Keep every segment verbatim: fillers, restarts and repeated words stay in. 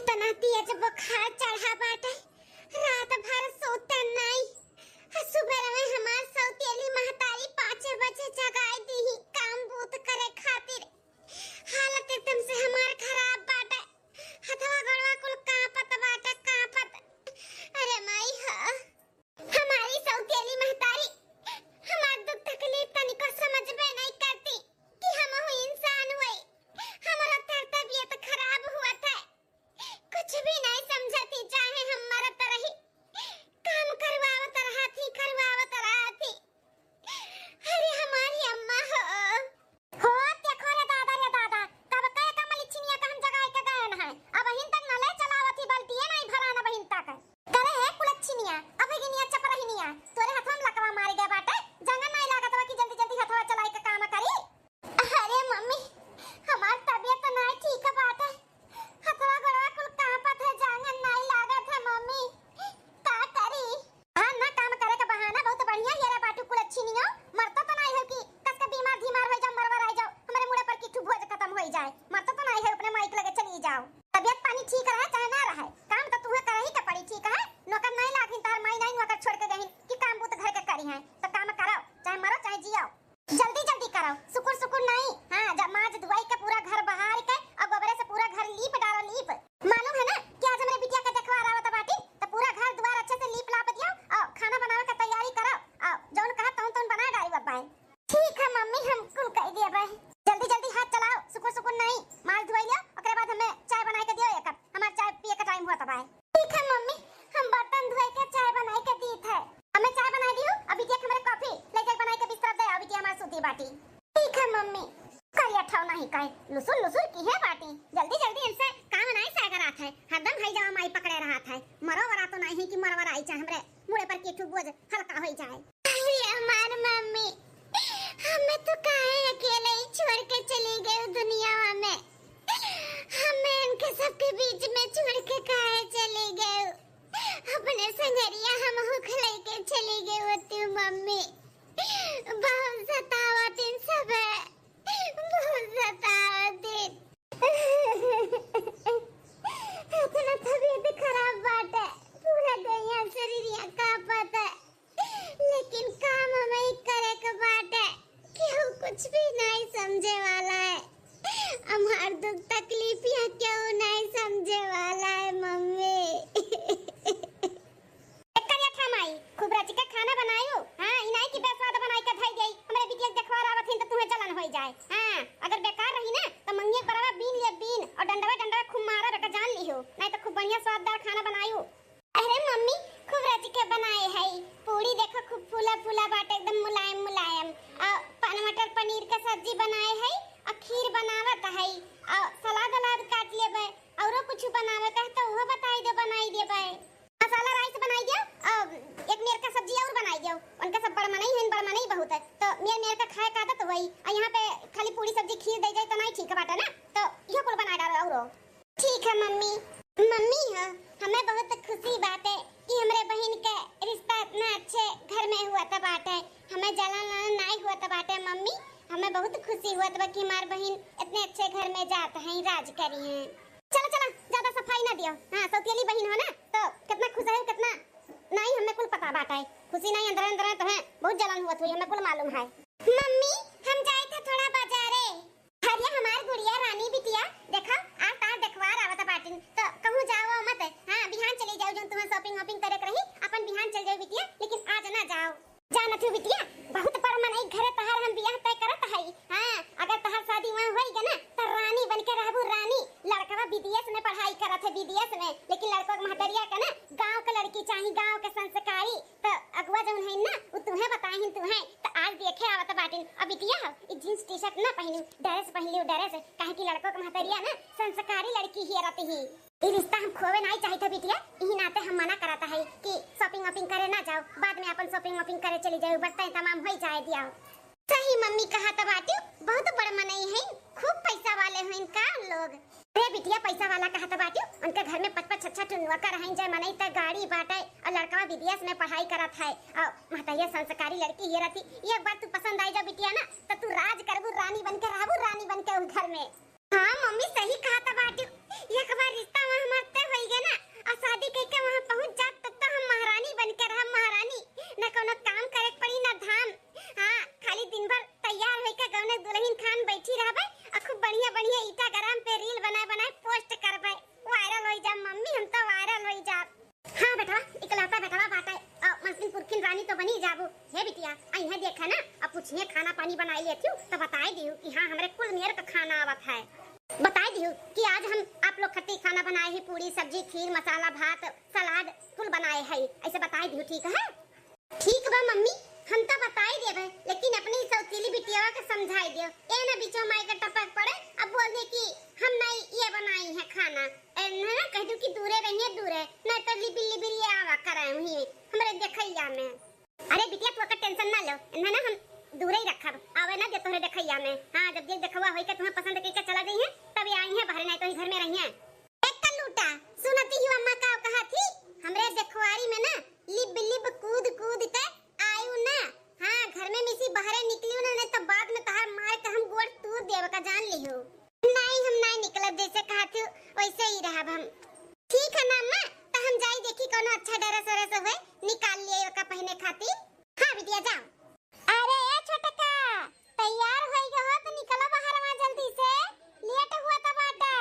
तना तेज बुखार चढ़ा बाटे, रात भर सोते नाई। सुबह में हमार सौतेली महतारी पाँचे बजे जगाई दीही काम बूत करे खातिर। हालत एकदम से हमार खराब बाटे, हथवा गोड़वा कुल कांपत बाटे, कांपत। अरे माई हो, हमारी सौतेली महतारी हमार दुख तकलीफ तनिको समझबे नहीं करती कि हमहू इंसान हुई। हमारा तर तबीयत खराब हुआ था, कुछ भी नहीं समझती, चाहे हम मरत रही, काम करवावत रहती, करवावत रहती। अरे हमारी अम्मा हो। हो, देखो रे दादा, रे दादा, कब के कमलिछिनिया का हम जगाए के गए न है, अबहिन तक नले चलावत ही, बाल्टिए नहीं भरा न बहिन तक। करे है कुलछिनिया, अबहिनिया चपरहिनिया, तोरे हथवा में लकवा मार गए बाटे, जंगन नहीं लागत बा कि जल्दी जल्दी हथवा चलाए के काम करी। अरे मम्मी, हमार तबीयत तो नहीं ठीक बाटे, हथवा गोड़वा कुल कांपत है, जांगन नाई लागत है मम्मी, का करी? बहाना काम करे का बहाना बहुत बढ़िया हेरे बाटू कुलछिनियो, मरतो तो नाई हो कि कस के बीमार धीमार हो जाओ, मरवा रह जाओ, हमरे मुड़े पर किठू भोज खत्म हो जाए, मरतो तो नाई हो, अपने माई के लगे चली जाओ। तबीयत पानी ठीक रहे चाहे ना रहे, काम तो तुहे करही के पड़ी, ठीक है? नौकर नाई लागिन, तार माई नाई नौकर छोड़ के गहिन कि काम बूत घर के करी है, तो काम करो, चाहे मरो चाहे जियो। जल्दी जल्दी करो, सुकुर सुकुर नहीं। हाँ, जब माज धुआई के पूरा घर बहार के और गोबरे से पूरा घर लीप डालो, लीप। मालूम है ना कि आज हमरे बिटिया के देखवार आवत बाटी, तो पूरा घर दुआर अच्छे से लीप लाप दियो और खाना बनावे के तैयारी करो और जौन कहा तौन तौन बना डाली बब्बाई। ठीक है मम्मी, हम कुल कह दिया बाय। जल्दी जल्दी हाथ चलाओ, सुकुर सुकुर नहीं। माज धुआई लियो, ओकरे बाद हमें चाय बनाए के दियो एक कप, हमार चाय पिए के टाइम हुआ तबाय। ठीक है मम्मी, हम बर्तन धोए के चाय बनाए के दीत है। हमें चाय बनाए दियो, अभी देख हमरे कॉफी ले जाके बनाए के बिस्तर दे, अभी हमार सूती बाटी। ठीक है मम्मी। करिया ठाव नहीं कहे, लुसुर लुसुर की है बाटी। जल्दी जल्दी इनसे काम नहीं सागर आत है, हरदम भाई जवा माई पकड़े रहत है। मरो वरा तो नहीं है कि मरवर आई चाहे हमरे मुड़े पर केठू बोझ हल्का हो जाए। अरे हमार मम्मी, हमें तो काहे अकेले ही छोड़ के चली गई दुनिया में? हमें इनके सबके बीच में छोड़ के काहे चली गई? अपने संगरिया हम हुख लेके चली गई होती मम्मी। बहुत सतावत इन सब है, बहुत सतावत इन। इतना तबीयत खराब बाटे, पूरा देहिया शरीरिया कांपत है, लेकिन काम हमें करे के बाटे। केहू कुछ भी नहीं समझे वाला है, हमार दुख तकलीफिया केहू नहीं समझे वाला है मम्मी। करिया था माई, खूब रच के खाना बनायो। हाँ, ई नाई कि बेस्वाद बनाई के धई देई। हमरे बिटिया के देखवार आवत हिन त तुहे जलन होई जाए। हाँ, अगर बेकार रही ना त मंगिया परवा बीन ले बीन और डंडवा डंडवा खूब मारा बेटा जान लिहो, नहीं त खूब बढ़िया स्वाददार खाना बनायो। अरे मम्मी, खूब रच के बनाए है। पूड़ी देखो खूब फूला फूला बाटे, एकदम मुलायम मुलायम। और पन-, मटर पनीर का सब्जी बनाए है और खीर बनावत है और सलाद अलाद काट लेबे। औरो कुछ बनावे का है तो वो बताई दे, बनाई देबे। मसाला राइस बनाई दियो, अ, एक मेर का सब्जी और बनाई दियो। उनका सब बड़ मनई है, बड़ मनई बहुत है, तो मेर मेर का खाए का आदत वही। आ यहाँ पे खाली पूरी सब्जी खीर दे जाए तो नहीं ठीक बाटे ना, तो इहो कुल बना डालो औरो। ठीक है मम्मी। मम्मी हो, हमें बहुत खुशी बाटे कि हमरे बहिन के रिश्ता इतना अच्छे घर में हुआ था बाटे, हमें जलन वलन नहीं हुआ था बाटे मम्मी, हमें बहुत खुशी हुआ था कि हमार बहिन इतने अच्छे घर में जात हैं, राज करी हैं। चला, चला, ज्यादा सफाई ना दियो। हाँ, सौतेली बहिन हो ना, तो कितना खुश है, कितना नहीं, हमें कुल पता बाटे। खुशी नहीं, अंदर, अंदर तुम्हें बहुत जलन हुआ थी, हमें कुल मालूम है। मम्मी, हम जाए थे थोड़ा बाजारे। अरे हमार गुड़िया रानी बिटिया, देखा, आज तार देखवार आवत बाटिन, तो कहूँ जाओ मत। हाँ, बिहान चली जाओ, जो तुम्हें shopping वॉपिंग करे के रही, अपन बिहान चल जाओ बिटिया, लेकिन आज ना जाओ। जानत हो बिटिया, बहुत बड़ मनई घरे तहार हम बियाह तय करत हई। हाँ, अगर तहार शादी वहाँ होई गए ना, तो रानी बन के रहबू, रानी। लड़कवा विदेश में पढ़ाई करत है, विदेश में, लेकिन लड़कवा के महतरिया के ना गाँव के लड़की चाही, गाँव के संस्कारी। तो अगुआ जौन है ना, उ तुहे बताहिन तुहे। तो आज देखे आवत बाटिन, अब बिटिया हो, ई जींस टी शर्ट ना पहनी, ड्रेस पहन लियो, ड्रेस, काहे कि लड़कवा के महतरिया ना संस्कारी लड़की ही रहती ही। ई रिश्ता हम खोवे नाई चाहित है बिटिया, इही नाते हम मना करत है कि shopping वॉपिंग करे ना जाओ, बाद में अपन shopping वॉपिंग करे चली जाओ, बर्तन तमाम होई जाए दियाओ। सही मम्मी कहत बाटिउ, बहुत बड़ मनई हैं, खूब पैसा वाले हैं का लोग। अरे बिटिया पैसा वाला कहत बाटिउ, उनके घर में पाँच पाँच छह छह ठो नौकर हैं, जय मनई त गाड़ी बाटे और लड़कवा विदेश में पढ़ाई करत है और महतैया संस्कारी लड़की ही रहती। एक बार तू पसंद आई जा बिटिया ना, तो तू राज करबू, रानी बन के रहबू, रानी बन के उस घर में। हाँ मम्मी, सही कहत बाटिउ। एक बार रिश्ता में हमार तय ये खाना पानी बनाई लेती हूँ, तो बताई दिहु कि हाँ, हमरे कुल मेर का खाना आवत है। बताई दिहु कि आज हम आप लोग खातिर खाना बनाए ही, पूरी, सब्जी, खीर, मसाला, भात, सलाद, कुल बनाए है, ऐसे बताई दिहु, ठीक है? ठीक बा मम्मी, हम तो बताई देबे, लेकिन अपनी सौतीली बिटियावा के समझाई दियो। ए ना बीचो माई के टपक पड़े, अब बोल दे कि हम नहीं ये बनाई है खाना। ए, ना, ना, कह दू कि दूरे रहिए, दूरे, नहीं तो लिबिर लिबिर ये आवा कराए हुई हमरे देखैया में। अरे बिटिया, तू ओकर टेंशन ना लो, इन्हें ना हम दूरे ही रखब, आवे ना दे तोहरे देखैया में। हाँ, जब देख देखवा होई के तुम्हें पसंद कइके चला गई है, तब ये आई है बाहर, नहीं तो ही घर में रही है। एक कल्लूटा, सुनती ही अम्मा का कहा थी, हमरे देखवारी में ना लिब लिब कूद कूद के आयु ना। हाँ, घर में मिसी बाहरे निकलियो ना, नहीं तो बाद में तहार मार के हम गोड़ तूर देव का, जान लियो। नहीं, हम नहीं निकलब, जैसे कहा थी वैसे ही रहब हम। ठीक है ना अम्मा, तो हम जाई देखी कोनो अच्छा ड्रेस व्रेस हुए, निकाल लिए ओका पहने खातिर। हाँ बिटिया, जाओ। अरे ए छोटका, तैयार होई गए हो तो निकलो बाहर वहाँ जल्दी से, लेट हुआ तो बाटे।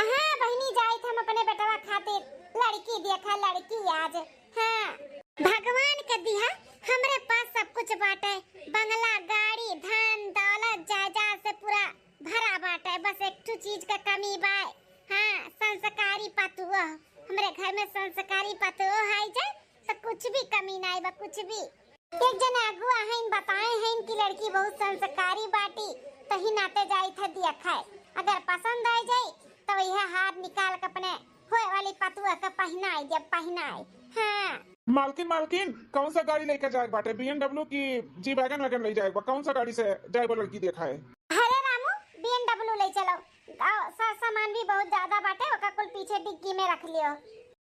हाँ बहिनी, जाइत हम अपने बेटवा खातिर लड़की देखा, लड़की आज। हाँ, भगवान के दिया, हमरे पास सब कुछ बाटे, बंगला, गाड़ी, धन, दौलत, जायदाद से पूरा भरा बाटे। बस एक ठो चीज का कमी बा। हाँ, संस्कारी पतुओ। हमरे घर में संस्कारी पतुओ है जे, तो कुछ भी कमी नाई बा, कुछ भी। एक जने अगुआ हईन, बताए हईन कि लड़की बहुत संस्कारी बाटी, तही नाते जाई थे दिया खाए। अगर पसंद आ जाई, तो यह हार निकाल के अपने होए वाली पतुआ के पहनाई देब, पहनाई। हाँ। मालकिन, मालकिन, कौन सा गाड़ी लेके जाए बाटे? B M W की G wagon wagon ले जाए बा? कौन सा गाड़ी से जाए बा लड़की देखा है? अरे रामू, B M W ले चलो। गाँव सा-, सामान भी बहुत ज्यादा बाटे, ओका कुल पीछे डिग्गी में रख लियो।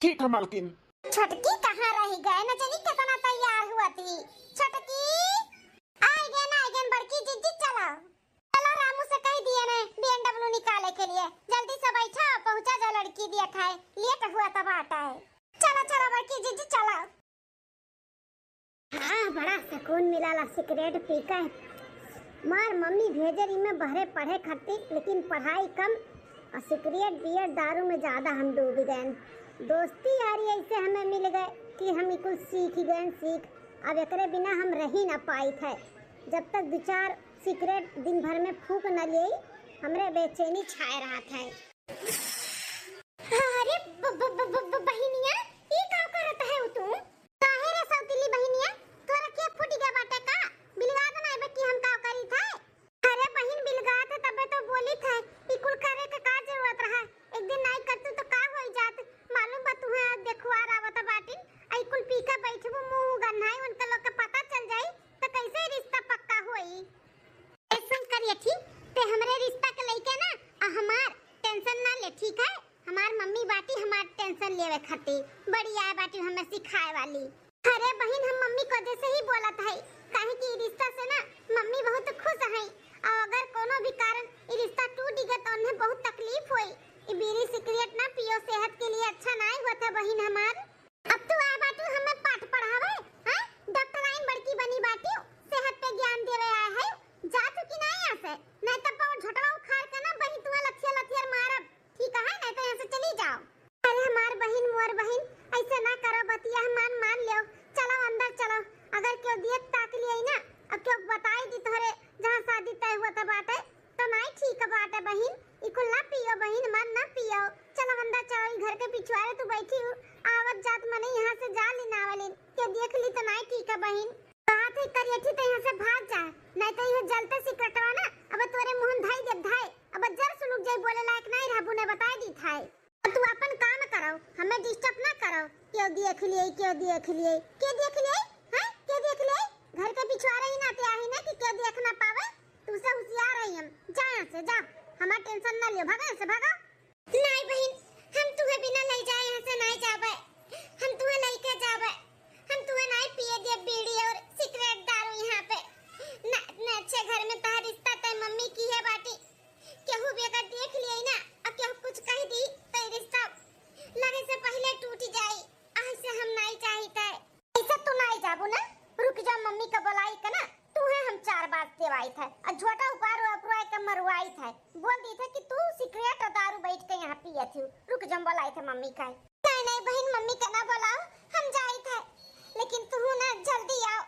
ठीक है मालकिन। छोटकी कहाँ रह गए? न जानी कितना तैयार हुआ थी। छोटकी, आइगेन, आइगेन बड़की जिज्जी, चलो। चलो, रामू से कह दिए ने B M W निकाले के लिए। जल्दी से बैठा, पहुँचा जा लड़की दिया खाए। लेट हुआ तब आता है। चलो, चलो बड़की जिज्जी, चलो। हाँ, बड़ा सुकून मिलाला सिगरेट पी के। मार मम्मी भेजे रही मैं बहरे पढ़े खातिर, लेकिन पढ़ाई कम और सिगरेट बियर दारू में ज्यादा हम डूब गए। दोस्ती यारी ऐसे हमें मिल गए कि हम ई कुल सीख गए, सीख। अब एकरे बिना हम रही ना पाई थे। जब तक दो चार सिगरेट दिन भर में फूक न लिए, हमरे बेचैनी छाए रहा था। अरे ब-, ब-, ब-, ब-, ब-, बहिनिया, ई का करत है तू? काहे रे सौतीली बहिनिया, तोरा के फूट गया बाटे का? बिलगात ना आइबे कि हम का करी थे? अरे बहिन, बिलगात है तबे तो बोली थे, ई कुल करे के का जरूरत रहा? एक दिन नाई करतू तो का होई जात? मालूम बा तुहे आज देखवार आवत बाटिन, आ ई कुल पी के बैठबू मुंह गन्हाई, उनके लोग के पता चल जाई तो कैसे रिश्ता पक्का होई? ऐसन करिए ठीक, ते हमरे रिश्ता के लइके ना, आ हमार टेंशन ना ले, ठीक है? हमार मम्मी बाटी हमार टेंशन लेवे खातिर, बड़ी आए बाटी हमें सिखाए वाली। अरे बहिन, हम मम्मी को जैसे ही बोलत है, काहे कि ई रिश्ता से ना मम्मी बहुत खुश है, और अगर कोनो भी कारण ई रिश्ता टूट गए तो उन्हें बहुत तकलीफ होई। ई बीड़ी सिगरेट ना पियो, सेहत के लिए अच्छा नाई होत है बहिन हमार। अब तू आए बाटू हमें पाठ पढ़ावे, हैं? डॉक्टर आइन बड़की बनी बाटू, सेहत पे ज्ञान देवे आए है। जा तू कि नहीं यहाँ से, नहीं तब वो झोटवा उखाड़ के ना बहिन तुहा लथिया लथियर मारब, ठीक है? नहीं तो यहाँ से चली जाओ। अरे हमार बहिन, मोर बहिन, ऐसे ना करो बतिया, मान, मान लियो। चलो अंदर चलो, अगर क्यों दिए ताक लिए ना, अब क्यों बताई दी तोहरे जहाँ शादी तय हुआ था बाटे, तो नाई ठीक बाटे बहिन, ई कुल ना पियो बहिन, मत ना पियो। चलो अंदर चलो, ई घर के पिछुआरे तू बैठी हूँ, आवत जात मने यहाँ से जा ली ना वाली, के देख ली तो नाई ठीक है बहिन। कहा थे करियठी तो यहाँ से भाग जा, नहीं तो ये जलते सिकरटवा ना अब तोरे मुँह में धाई देब धाई, अब जर सुलुक जाई, बोले लायक नहीं रहबू, ने बताई दी थाई। अब तू अपन काम करो, हमें डिस्टर्ब ना करो। क्यों देख लिए, क्यों देख लिए, क्यों देख लिए, हैं? क्यों देख लिए? घर के पिछुआरे ही नाते आही ना कि क्यों देख ना पावे। तू से होशियार है हम। जा यहाँ से, जा। हमार टेंशन ना लियो, भागा यहाँ से, भागा। नहीं बहिन, हम तुहे बिना ले जाए यहाँ से नहीं जाबे। हम तुहे लेके जाबे। हम तुहे नहीं पिए दिए बीड़ी और सिगरेट दारू यहाँ पे। ना, ना अच्छे घर में तहार रिश्ता तय मम्मी की है बाटी। केहू भी अगर देख लिए ना और केहू कुछ कह दी तो ये रिश्ता लगे से पहले टूट जाई। ऐसे हम नहीं चाहित है। ऐसे तू नहीं जाबू ना, रुक जा, मम्मी का बुलाई के ना, तू है हम चार बात देवाई थे और झोटा उपार उपराय के मरवाई थे। बोल दी थे कि तू सिगरेट और दारू बैठ के यहाँ पिए थी, रुक जा, बुलाई थे मम्मी का। नहीं, नहीं बहन, मम्मी का ना बुलाओ, हम जाई थे, लेकिन तू ना जल्दी आओ,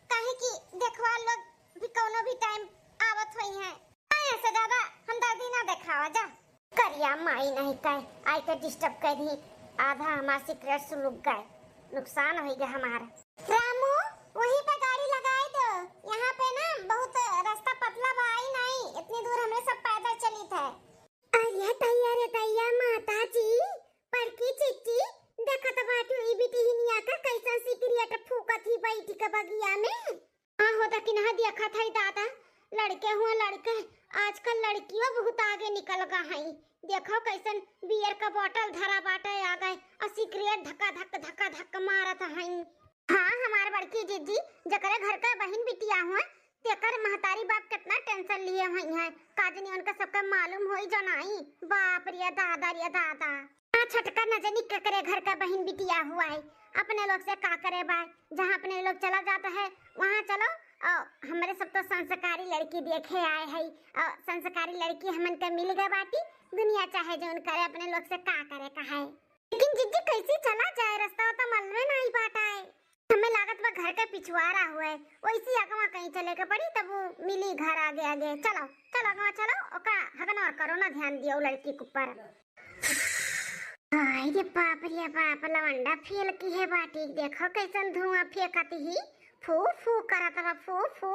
काहे कि देखवा लोग कि कौनो भी टाइम आवत होइहैं। ऐसे ज्यादा हमदर्दी ना देखावा जा। करिया माई नहीं कहे, आई के डिस्टर्ब कर दी, आधा हमार सीक्रेट सुलुक गए, नुकसान होइगा हमार। रामू, वहीं पे गाड़ी लगाई दो, यहाँ पे ना बहुत रास्ता पतला भाई नहीं, इतनी दूर हमरे सब पैदल चलित है। अरे तैया रे तैया, माता जी, बड़की चिच्ची, देखत बाटू ई बिटिहिनिया का कैसन सिगरेट फूकत ही बैठ के बगिया में। हाँ हो, देखी ना, देखत है दादा, लड़के हुए लड़के, आजकल लड़कियों बहुत आगे निकल गा हैं। देखो कैसन बियर का बॉटल धरा बाटे आगे, और सिगरेट धक्का धक धक्का धक मारत हैं। हाँ, हमार बड़की जिज्जी, जकरे घर का बहिन बिटिया हुआ, तेकर महतारी बाप कितना टेंशन लिए हुई हैं। का जनी उनका सबका मालूम होई जो नाई। बाप रे दादा रे दादा। हाँ, छोटका न जनी केकरे घर का बहिन बिटिया हुआ है, अपने लोग से का करे बा। जहाँ अपने लोग चला जाता है, वहाँ चलो। और हमरे सब तो संस्कारी लड़की देखे आए है, और संस्कारी लड़की हमन के मिल गए बाटी। दुनिया चाहे जौन करे, अपने लोग से का करे का है। लेकिन जिज्जी, कैसे चला जाए, रास्ता तो मालूमे नहीं बाटा है। हमें लागत बा घर के पिछुआरा हुए, वैसे अगवा कहीं चले के पड़ी, तब वो मिली घर आगे आगे। चलो, चलो अगवा चलो, ओका हगन और करो ना, ध्यान दियो लड़की के ऊपर। हाय रे बाप रे बाप, लवंडा फेल की है बाटी, देखो कैसन धुआं फेंकत ही, फू फू करत बा, फू फू।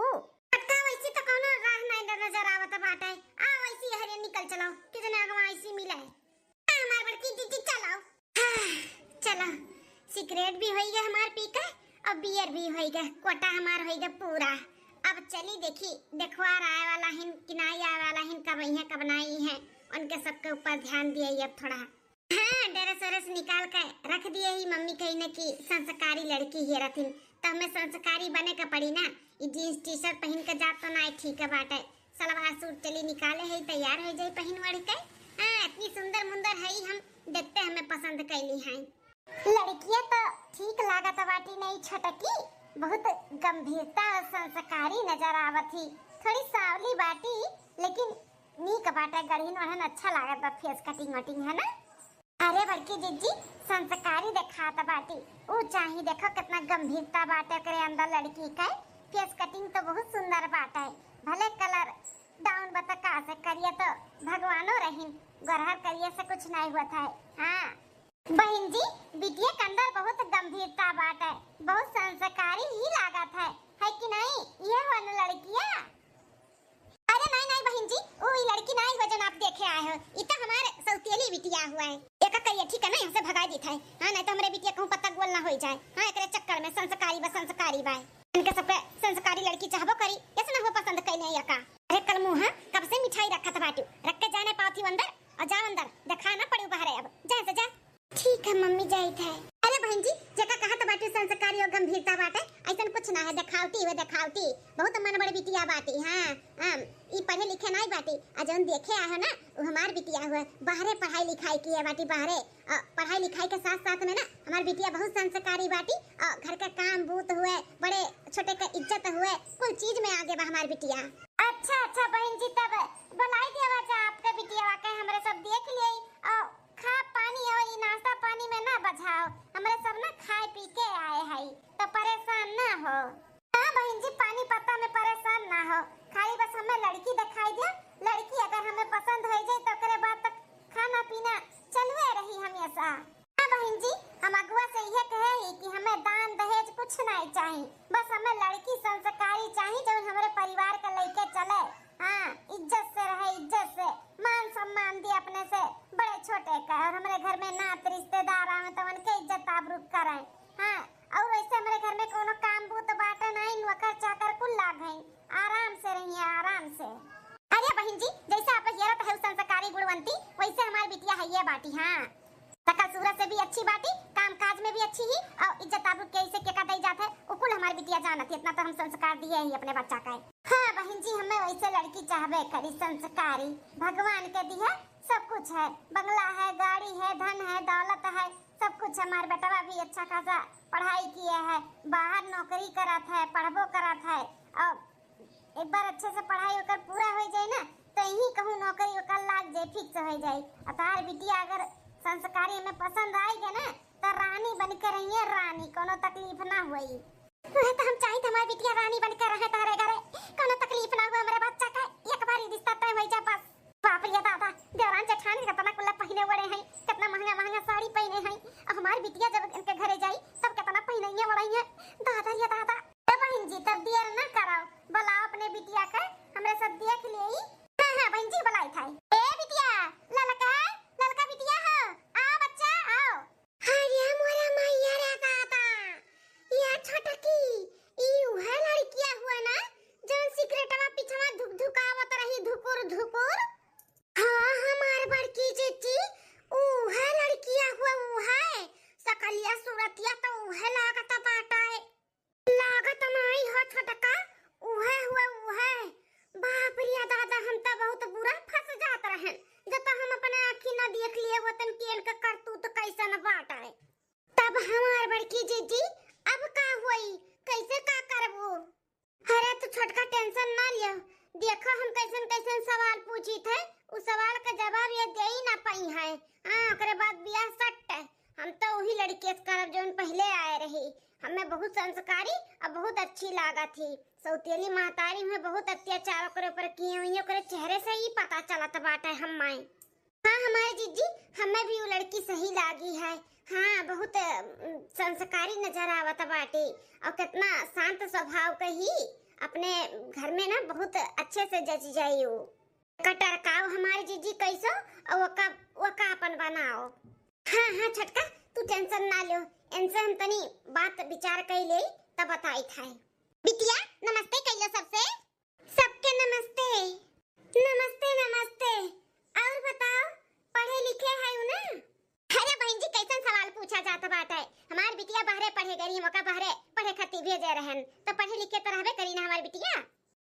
अक्का, वैसे तो कौनो राह नहीं नजर आवत बाटे। आ, वैसे हरे निकल चलो, कितने अगवा ऐसी मिले। आ, हमार बड़की दीदी, चलो। हाँ, चलो, सिगरेट भी होइगा हमार पी के, और बियर भी होइगा, कोटा हमार होइगा पूरा। अब चली देखी, देखवार आए वाला हिन कि नाई आए वाला हिन, कब आई हैं, कब नाई हैं, उनके सबके ऊपर ध्यान दिए अब थोड़ा। हाँ, ड्रेस व्रेस निकाल के रख दिए ही मम्मी, कही न कि संस्कारी लड़की ही रहथिन, तो हमें संस्कारी बने के पड़ी ना। ई जींस टी शर्ट पहन के जात तो ना ठीक है बाटे, सलवार सूट चली निकाले है, तैयार हो जाई पहन ओढ़ के। हाँ, इतनी सुंदर मुंदर है, हम देखते हमें पसंद कैली हैं। लड़कियां तो ठीक लागत बाटी नहीं छोटकी, बहुत गंभीरता और संस्कारी नजर आवत ही। थोड़ी सावली बाटी, लेकिन नीक बाटे, गढ़िन ओढ़न अच्छा लागत बा, फेस कटिंग वटिंग है ना। अरे बड़की जिज्जी, संस्कारी देखात बाटी, ऊ चाही, देखो कितना गंभीरता बाटे ओकरे अंदर लड़की के। फेस कटिंग तो बहुत सुंदर बाटे, भले कलर डाउन बा त का से, करिया तो भगवानो रहीन, गोरहर करिया से कुछ नहीं हुआ था। हाँ बहिन जी, बिटिया के अंदर बहुत गंभीरता बाटे, बहुत संस्कारी ही लागत है, है कि नहीं? ये वाला लड़किया। अरे नहीं, नहीं बहिन जी, वो ई लड़की नहीं हो जौन आप देखे आए हो, ई तो हमार सौतेली बिटिया हुआ है। एका करिया ठीक है ना, यहाँ से भगाई देत है। हाँ, नहीं तो हमरे बिटिया कहूँ पत्ता गोल ना हो जाए। हाँ, एकरे चक्कर में संस्कारी बा, संस्कारी बा। इनके सबके संस्कारी लड़की चाहबो करी, कैसे ना हुआ पसंद कैले या का? अरे कलमुहा, कब से मिठाई रखत बाटू, रख के जाने पावत ही अंदर, और जा अंदर, देखा ना पड़ू बाहरे अब, जा से जा। ठीक है मम्मी, जाइत है। अरे बहन जी, जेका कहत बाटू संस्कारी और गंभीरता बाटे, ऐसन कुछ ना है, देखावटी हुए, देखावटी। बहुत मन बड़ बिटिया बाटी। हाँ, हम ई पढ़े लिखे नाई बाटी, आ जौन देखे आए हो ना, वो हमार बिटिया हुए, बाहरे पढ़ाई लिखाई किए बाटी, बाहरे। अ, पढ़ाई लिखाई के साथ साथ में ना हमार बिटिया बहुत संस्कारी बाटी, अ, घर के काम बूत हुए, बड़े छोटे के इज्जत हुए, कुल चीज में आगे बा हमार बिटिया। अच्छा अच्छा बहन जी, तब बुलाई देवा जा आपके बिटिया के, हमरे सब देख लिए। अ, खा पानी और ई नाश्ता पानी में ना बझाओ, हमरे सब ना खाए पी के आए हई, तो परेशान ना हो। हाँ बहन जी, पानी पत्ता में परेशान ना हो, खाली बस हमें लड़की दिखाई दे। लड़की अगर हमें पसंद हो जाए तो ओकरे बाद तक खाना पीना चलुए रही हमेशा। हाँ बहन जी, हम अगुआ से यह कहे ही कि हमें दान दहेज कुछ नहीं चाहिए, बस हमें लड़की संस्कारी चाहिए जो हमारे परिवार के लेके चले। हाँ, इज्जत से रहे, इज्जत से, मान सम्मान दे अपने से बड़े छोटे का, और हमारे घर में नात रिश्तेदार आवे तो उनके इज्जत आबरू करें। हाँ, और वैसे हमारे घर में कोनो काम बूत बाटे नहीं, नौकर चाकर कुल लाग हैं, आराम से रहिए, आराम से। अरे बहन जी, जैसे आप हेरत है संस्कारी गुणवंती, वैसे हमारी बिटिया है ये बाटी। हाँ, सकल सूरत से भी अच्छी बाटी, काम काज में भी अच्छी ही, और इज्जत आबरू कैसे केका दई जात है, उ कुल हमारी बिटिया जानत है। इतना तो हम संस्कार दिए ही अपने बच्चा का। हाँ बहन जी, हमें वैसे लड़की चाहबे करी, संस्कारी, भगवान के दिया सब कुछ है, बंगला है, गाड़ी है, धन है, दौलत है, सब कुछ। हमार बेटवा भी अच्छा खासा पढ़ाई किए है, बाहर नौकरी करत है, पढ़बो करत है, और एक बार अच्छे से पढ़ाई ओकर पूरा हो जाए ना, तो यही कहूँ नौकरी ओकर लाग जाए, फिक्स हो जाए। और तार बिटिया अगर संस्कारी में पसंद आएगा ना, तो रानी बन के रहिए, रानी, कोनो तकलीफ ना होई। वह तो हम चाहित हमार बिटिया रानी बन के रहे तारे घरे, कोनो तकलीफ ना हुए हमरे बच्चा का, एक बार ही रिश्ता तय होइ जा बस। बाप रे दादा, देवरान जेठान केतना कुल्ला पहिने ओढ़े हैं, केतना महंगा महंगा साड़ी पहिने हैं। अब हमार बिटिया जब इनके घरे जाई, तब केतना पहिनइये ओढ़इये। दादा रे दादा। ए बहिन जी, तब देर ना कराओ, बुलाओ अपने बिटिया के, हमरे सब देख लेई। हाँ, हाँ, बहिन जी, बुलाई था। ए बिटिया, ललका, ललका बिटिया हो, आओ बच्चा, आओ। अरे मोरा मैया रे दादा, या छोटकी, ई उहे लड़किया हुआ ना, जौन सिगरेटवा पिछवा धुक धुकावत रही, धुकुर धुकुर। हाँ, हमार बड़की जीजी, उहे लड़किया हुआ, उहे। सकलिया सूरतिया तो उहे लागत बाटे। लागत नाई हो छोटका, उहे हुए, उहे। बाप रे दादा, हम त बहुत बुरा फंस जात रहन, जब त हम अपने आँखी न देख लिए होतन कि इनका करतूत कैसन बाटे। तब हमार बड़की जीजी, अब का होई, कैसे का करबू? अरे तू छोटका tension ना लियो, देखो हम कैसन कैसन सवाल पूछी थे, उ सवाल का जवाब ये दे ही ना पाई है। हाँ, ओकरे बाद बियाह सट है। हम तो वही लड़के से करब जौन पहले आए रही। हमें बहुत संस्कारी और बहुत अच्छी लागत थी। सौतेली महतारी में बहुत अत्याचार ओकरे ऊपर किए हुई, ओकरे चेहरे से ही पता चलत बाटे हम माई। हाँ हमारे जीजी, हमें भी वो लड़की सही लागी है। हाँ, बहुत अम, संस्कारी नजर आवत बाटे और कितना शांत स्वभाव के ही। अपने घर में ना बहुत अच्छे से जच जाई वो। कटर काओ हमारे जीजी कैसो और ओका, ओका अपन बनाओ। हाँ, हाँ, छोटका, तू tension ना लो, इनसे हम तनी बात विचार कर ले, तब बताई था। बिटिया, नमस्ते कइलो सबसे। सबके नमस्ते। नमस्ते, नमस्ते। और बताओ, पढ़े लिखे है ना? अरे बहन जी, कैसन सवाल पूछा जात बाटे? हमार बिटिया बहरे पढ़े गई, हम ओका बहरे पढ़े खातिर भेजे रहन, तो पढ़े लिखे तो रहबे करी ना हमार बिटिया।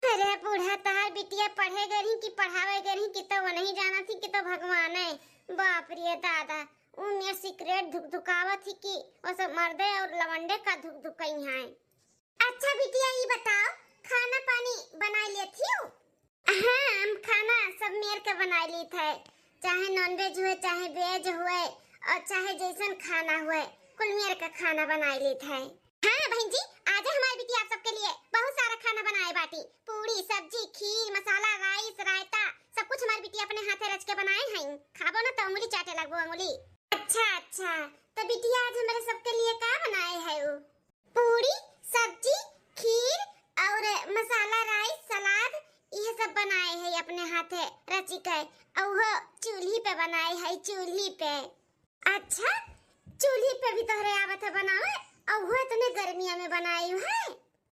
अरे बूढ़ा, तहार बिटिया पढ़े गई कि पढ़ावे गई कि तो वो नहीं जाना थी कि तो भगवान है। बाप रे दादा, उन्हें सिगरेट धुक धुकावत थी कि वो सब मर्दे और लवंडे का धुक धुकई हैं। अच्छा बिटिया, ई बताओ, खाना पानी बनाई लेत हियो? हाँ, हम खाना सब मेर के बनाई लेत है, चाहे non veg हुए, चाहे veg हुए, और चाहे जैसन खाना हुए, कुल मेर का खाना बनाई लेत है। हाँ बहन जी, आज हमारी बिटिया आप सबके लिए बहुत सारा खाना बनाए बाटी, पूड़ी, सब्जी, खीर, मसाला, rice, रायता, सब कुछ हमारी बिटिया अपने हाथे रच के बनाए हैं। खाबो ना तो उंगली चाटे लगबो उंगली। अच्छा, अच्छा, तो बिटिया आज हमारे सबके लिए का बनाए है वो? पूड़ी, सब्जी, खीर और मसाला rice, सलाद, यह सब बनाए है अपने हाथे रची के, और वो चूल्ही पे बनाए है, चूल्ही पे। अच्छा, चूल्ही पे भी तोहरे आवत है बनावे, और वो इतने गर्मिया में बनाए है?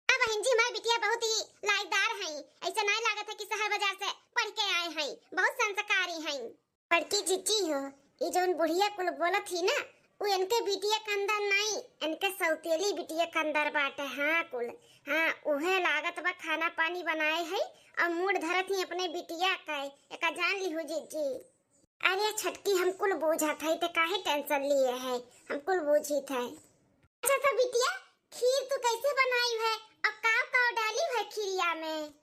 हाँ बहन जी, हमारी बिटिया बहुत ही लायकदार है, ऐसा नहीं लागत है कि शहर बाजार से पढ़ के आए हैं, बहुत संस्कारी हैं। बड़की जीजी हो, ई जौन बुढ़िया कुल बोलत ही ना, उ इनके बिटिया के अंदर नाई, इनके सौतेली बिटिया के अंदर बाटे। हाँ कुल, हाँ उहे लागत बा खाना पानी बनाए है और मूड धरत ही अपने बिटिया का, एका जान लिहू जीजी। अरे छोटकी, हम कुल बूझत है, ते काहे tension लिए है, हम कुल बूझित है। अच्छा तो बिटिया, खीर तू कैसे बनाई है और काव काव डाली है खीरिया में?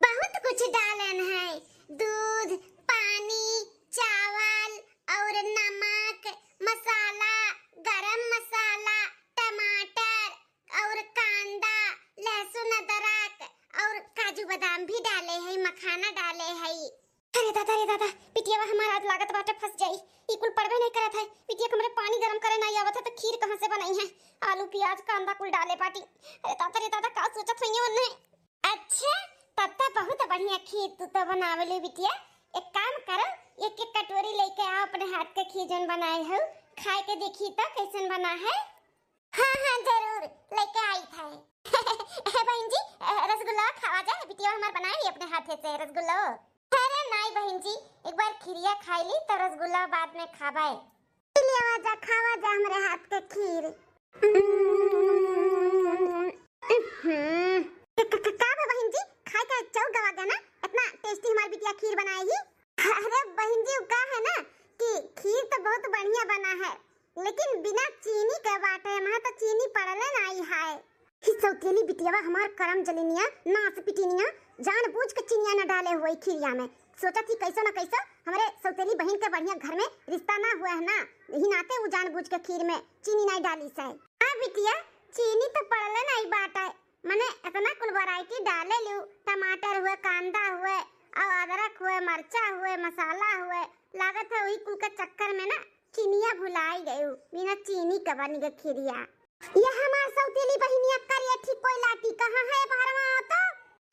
बहुत कुछ डालन है, दूध, पानी, चावल और नमक, मसाला, गरम मसाला, टमाटर और कांदा, लहसुन, अदरक और काजू बादाम भी डाले है, मखाना डाले है। अरे दादा रे दादा, बिटियावा हमार आज लागत बाटे फंस जाई, ई कुल पड़बे नहीं करत है। बिटिया के हमरे पानी गरम करे नहीं आवत है तो खीर कहाँ से बनाई है? आलू, प्याज, कांदा कुल डाले बाटी। अरे दादा रे दादा, का सोचत होइए ओन्ने? अच्छा, तब तो बहुत बढ़िया खीर तू तो बनावेलू बिटिया। एक काम करो, एक एक कटोरी लेके आओ अपने हाथ के खीर जौन बनाए हो, खाए के देखी तो कैसन बना है। हाँ हाँ जरूर लेके आई था। ए बहन जी, अ, रसगुल्ला खावा जाए, बिटिया हमार बनाए रही अपने हाथे से रसगुल्ला। अरे नहीं बहन जी, एक बार खीरिया खाई ली तो रसगुल्ला बाद में खाबाए। ले आवा जा, खावा जा हमरे हाथ के खीर। हम्म। क-, क-, क-, का बा बहिन जी, खाए के चौक गवा गया ना, इतना tasty हमार बिटिया खीर बनाए ही। अरे बहिन जी, उ का है ना कि खीर तो बहुत बढ़िया बना है, लेकिन बिना चीनी के बाटे, वहाँ तो चीनी पड़ले नाई है। ही सौतेली बिटियावा हमार करम जलिनिया, नास पिटिनिया, जानबूझ के चीनिया न डाले हुए खीरिया में। सोचत ही कैसो न कैसो हमरे सौतेली बहिन के बढ़िया घर में रिश्ता ना हुआ है ना, यही नाते उ जानबूझ के खीर में चीनी नहीं डाली से। हाँ बिटिया, चीनी तो पड़ले नहीं बाटे, मने इतना कुल variety डाले लिउ, टमाटर हुए, कांदा हुए, और अदरक हुए, मरचा हुए, मसाला हुए, लागत है वही कुल के चक्कर में ना चिनिया भुलाई गयू, बिना चीनी के बन गए खीरिया। ये हमार सौतेली बहिनिया करियठी कोई लाठी कहाँ है, बहरवा आओ तो।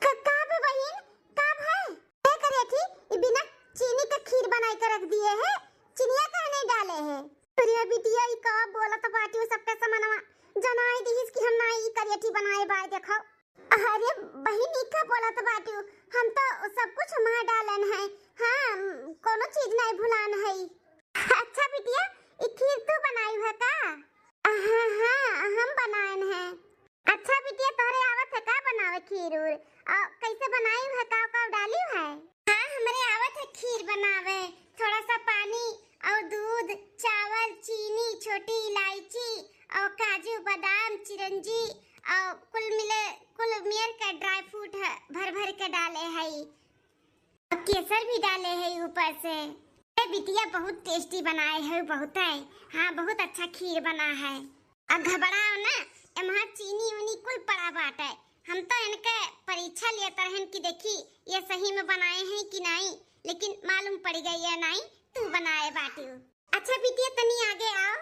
क-, का बे बहिन, का भाई? ए करियठी, ई बिना चीनी के खीर बनाई के रख दिए है, चिनिया काहे नहीं डाले है? अरे बिटिया, ई का बोलत बाटी, उ सबके समनवा जनाई दिहिस कि हम ना ई करियठी बनाए बाय, देखो। अरे बहिन, ई का बोलत बाटी, हम तो सब कुछ मार डालन है। हाँ, कोनो चीज नहीं भुलान है। अच्छा बिटिया, ई खीर तू बनाई है का? हाँ, हाँ, हम बनाएन है। अच्छा बिटिया, तोहरे आवत है का बनावे खीर उर? और कैसे बनाई है, का का डाली है? हाँ, हमरे आवत है खीर बनावे। थोड़ा सा पानी और दूध, चावल, चीनी, छोटी इलायची और काजू, बादाम, चिरंजी और कुल मिले, कुल मियर का dry fruit है, भर भर के डाले है। अब केसर भी डाले है ऊपर से। ए बिटिया, बहुत tasty बनाए है, बहुत है। हाँ, बहुत अच्छा खीर बना है। अब घबराओ ना, एम्हा चीनी उनी कुल पड़ा बाटे। हम तो इनके परीक्षा लेत रहन कि देखी ये सही में बनाए हैं कि नहीं, लेकिन मालूम पड़ गई है नहीं, तू बनाए बाटियो। अच्छा बिटिया, तनी आगे आओ।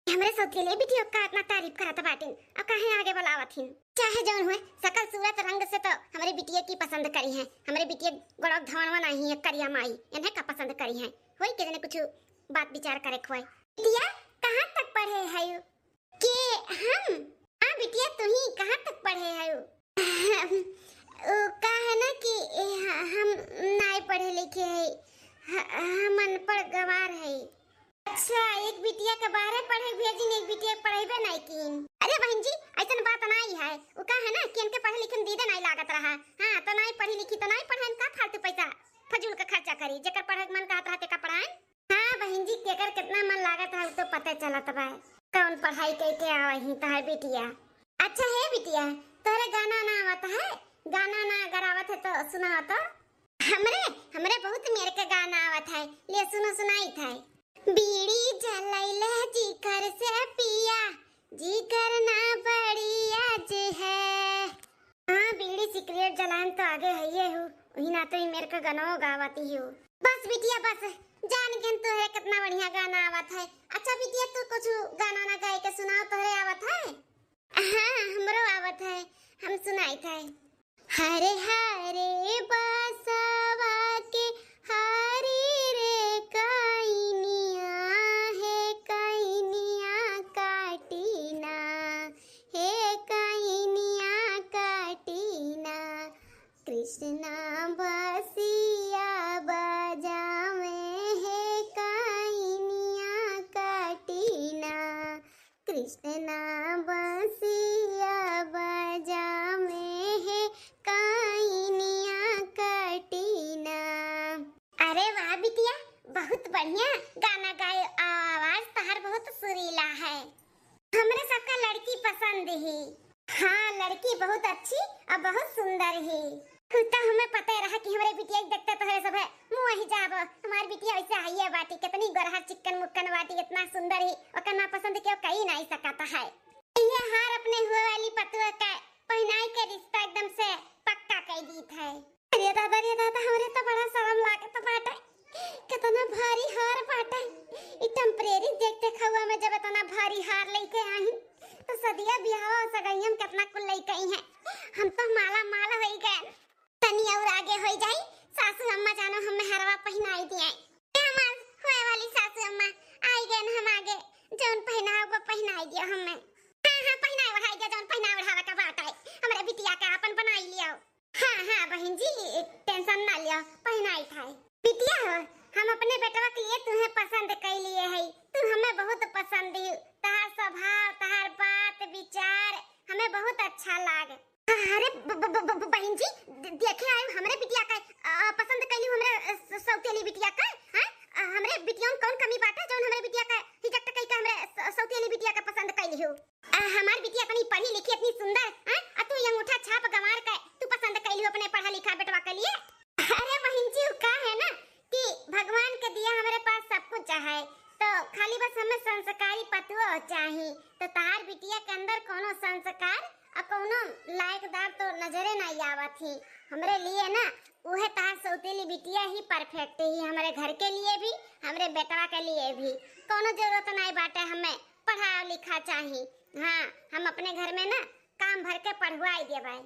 हमरे सौतेले बिटिया का इतना तारीफ करत बाटिन, अब काहे आगे बुलावत हिन? चाहे जौन हुए, सकल सूरत रंग से तो हमरे बिटिया की पसंद करी हैं। हमरे बिटिया गोड़क धवनवा नहीं है, करिया माई, इन्हें का पसंद करी हैं? होई के जने कुछ बात विचार करे खोए। बिटिया, कहाँ तक पढ़े है? के हम? हाँ बिटिया, तू ही कहाँ तक पढ़े है? वो का है ना कि ए, ह-, हम नाई पढ़े लिखे है, ह-, हम अनपढ़ गवार है। अच्छा, एक बिटिया के बाहरे पढ़े भेजिन, एक बिटिया के पढ़ेबे नाई कीन। अरे बहन जी, ऐसन बात नाई है। वो का है ना कि इनके पढ़े लिखे में दीदे नाई लागत रहा। हाँ, तो नाई पढ़ी लिखी तो नाई पढ़ाइन, का फालतू पैसा फजूल का खर्चा करी, जेकर पढ़े के मन कहत रहा तेका पढ़ाइन। हाँ बहन जी, केकर कितना मन लागत है, वो तो पता चलत बा। कौन पढ़ाई कई के आवा ही तो है बिटिया। अच्छा है बिटिया, तोहरे गाना ना आवत है? गाना ना अगर आवत है तो सुनाओ तो। हमरे, हमरे बहुत मेर के गाना आवत है, ले सुनो सुनाई था। बीड़ी जलैले जिगर से पिया, जिगर ना बड़ी आज है। हाँ, बीड़ी सिगरेट जलान तो आगे है ये हूँ, वही ना तो ही मेर के गनो गावती हूँ। बस बिटिया बस, जान गेन तोहरे कितना बढ़िया गाना आवत है। अच्छा बिटिया, तू कुछ गाना ना गाए के सुनाओ, तोहरे आवत है? हाँ, हमरो आवत है, हम सुनाई था। हरे हरे बसवा के हरी रे कइनिया, हे कइनिया काटी ना, हे कइनिया काटी ना। कृष्णा बसिया बजावे, हे कइनिया काटी ना। कृष्णा बसिया बजावे, हे कइनिया काटी ना। अरे वाह बिटिया, बहुत बढ़िया गाना गाए, आवाज तहार बहुत सुरीला है। हमरे सबका लड़की पसंद ही। हाँ, लड़की बहुत अच्छी और बहुत सुंदर ही। खुद तो हमें पता रहा कि हमरे बिटिया के देखते तोहरे सब है मुँह ही जाब। हमार बिटिया वैसे हइये बाटी, कितनी गोरहर चिक्कन मुक्कन बाटी, इतना सुंदर ही, ओकर ना पसंद केहू कई नहीं सकता है। ये हार अपने हुए वाली पतुआ का पहनाई के रिश्ता एकदम से पक्का कर दीत है। अरे दादा, रे दादा, हमरे तो बड़ा शर्म लागत बाटे, कितना भारी हार बाटे। ई temporary देख देखउआ में जब इतना भारी हार लेके आई, तो सदिया बियाहवा सगैया में कितना कुल लेके आई हैं। हम तो माला माल होई गए। तनी और आगे होई जाई, सासू अम्मा जानो हमें हरवा पहिनाई दिए। ए हमार होए वाली सासू अम्मा, आई गए हम आगे, जौन पहिनाव को पहिनाई दियो हमें। हाँ, हाँ, पहिनाए ओढ़ाई दियो, जौन पहिनाए ओढ़ावे का बाटे, हमरे बिटिया का अपन बनाई लियो। हाँ, हाँ, बहिन जी, tension ना लियो, पहिनाई थाई। बिटिया हो, हम अपने बेटवा के लिए तुम्हें पसंद कई लिए है, तू हमें बहुत पसंद ही, तहार स्वभाव, तहार बात, विचार हमें बहुत अच्छा लाग। अरे ब-, ब-, ब-, ब-, बहिन जी, दे-, देखे आयु हमरे बिटिया का, अ, पसंद कैली हमरे, अ, स-, सौतेली बिटिया का, हैं? अ, हमरे बिटिया में कौन कमी बाटे जौन हमरे बिटिया का reject कई के हमरे स-, सौतेली बिटिया का पसंद कैली हो? अ, हमार बिटिया इतनी पढ़ी लिखी, इतनी सुंदर, हैं? अ, तू ये अंगूठा छाप गंवार के तू पसंद कैली हो अपने पढ़ा लिखा बेटवा के लिए? अरे बहिन जी, उ का है ना कि भगवान के दिया हमरे पास सब कुछ है, तो खाली बस हमें संस्कारी पतुआ चाही। तो तहार बिटिया के अंदर कोनो संस्कार अब कौनो लायकदार तो नजरे नाहीं आवत ही। हमरे लिए ना उहे तहार सौतेली बिटिया ही perfect ही, हमरे घर के लिए भी, हमरे बेटवा के लिए भी। कौनो जरूरत नाहीं बाटे हमें पढ़ा लिखा चाही। हाँ, हम अपने घर में ना काम भर के पढ़वाई देबै।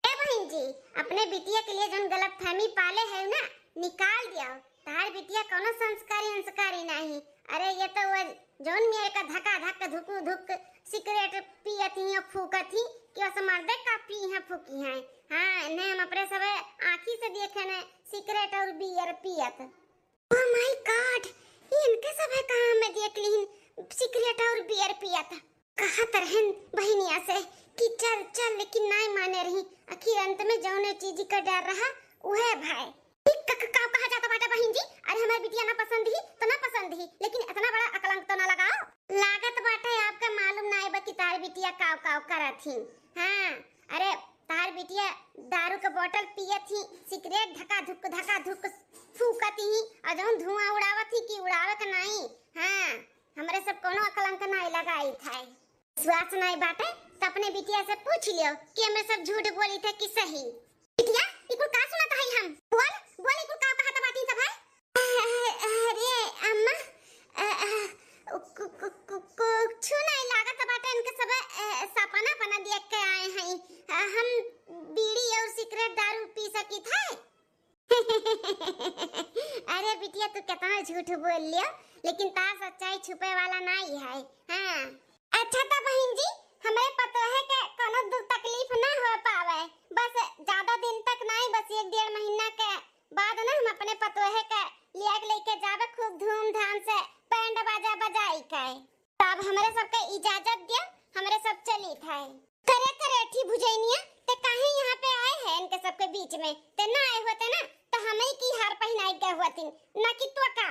ए बहिन जी, अपने बिटिया के लिए जौन गलतफहमी पाले है ना, निकाल दिया। तहार बिटिया कौनो संस्कारी अंस्कारी नाहीं। अरे ये तो वो जौन मेर का धका धक धुकु धुक सिगरेट पियत ही और फूकत ही कि बस मर्दे का पी हैं फूकी हैं। हाँ, इन्हें हम अपने सबे आँखी से देखे ने सिगरेट और बियर पियत। Oh my God, ये इनके सबे कहाँ में देख लीन सिगरेट और बियर पियत। कहत रहन बहिनिया से कि चल चल, लेकिन नाहीं माने रही। आखिर अंत में जौने चीज का डर रहा उहे भाई। ई क-, क-, काव कहा जाता बाटे बहिन जी? अरे हमार बिटिया ना पसंद ही तो ना पसंद ही, लेकिन इतना बड़ा अकलंक तो ना लगाओ। लागत बाटे आपका मालूम नाहीं बा कि तार बिटिया काव काव करत ही। हाँ, अरे तार बिटिया दारू के बोतल पियत ही, सिगरेट धका धुक धका धुक फूकत ही, और जौन धुआं उड़ावत ही कि उड़ावे के नाहीं। हाँ, हमरे सब कौनो अकलंक नाहीं लगाई था। विश्वास नाहीं बाटे तो अपने बिटिया से पूछ लियो कि हमरे सब झूठ बोली थे कि सही। बिटिया, ई कुल का सुनत हई हम? बोल, बोल, ई कुल का कहत बाटी सब है? अरे अम्मा, अ, अ, कु-, कु-, कु-, कुछु नाहीं लागत बाटे, इनके सब, अ, सपना पना देख के आए हैं। अ, हम बीड़ी और सिगरेट दारू पी सकी थे। अरे बिटिया, तू कितना झूठ बोल लियो, लेकिन तार सच्चाई छुपे वाला नाहीं है। हाँ। अच्छा तो बहिन जी, हमरे पतोहे के कोनो दुख तकलीफ ना हो पावे, बस ज्यादा दिन तक नाहीं, बस एक डेढ़ महीना के बाद ना हम अपने पतोहे के लिया के लेके जावे खूब धूमधाम से बैंड बाजा बजाई के। तब हमरे सबके इजाजत दिया, हमरे सब चली थे। करे करे अठी भुजैनिया, ते काहे यहाँ पे आए हैं इनके सबके बीच में? ते ना आए होते ना तो हम ही की हार पहनाई गए होती, ना कि तो का।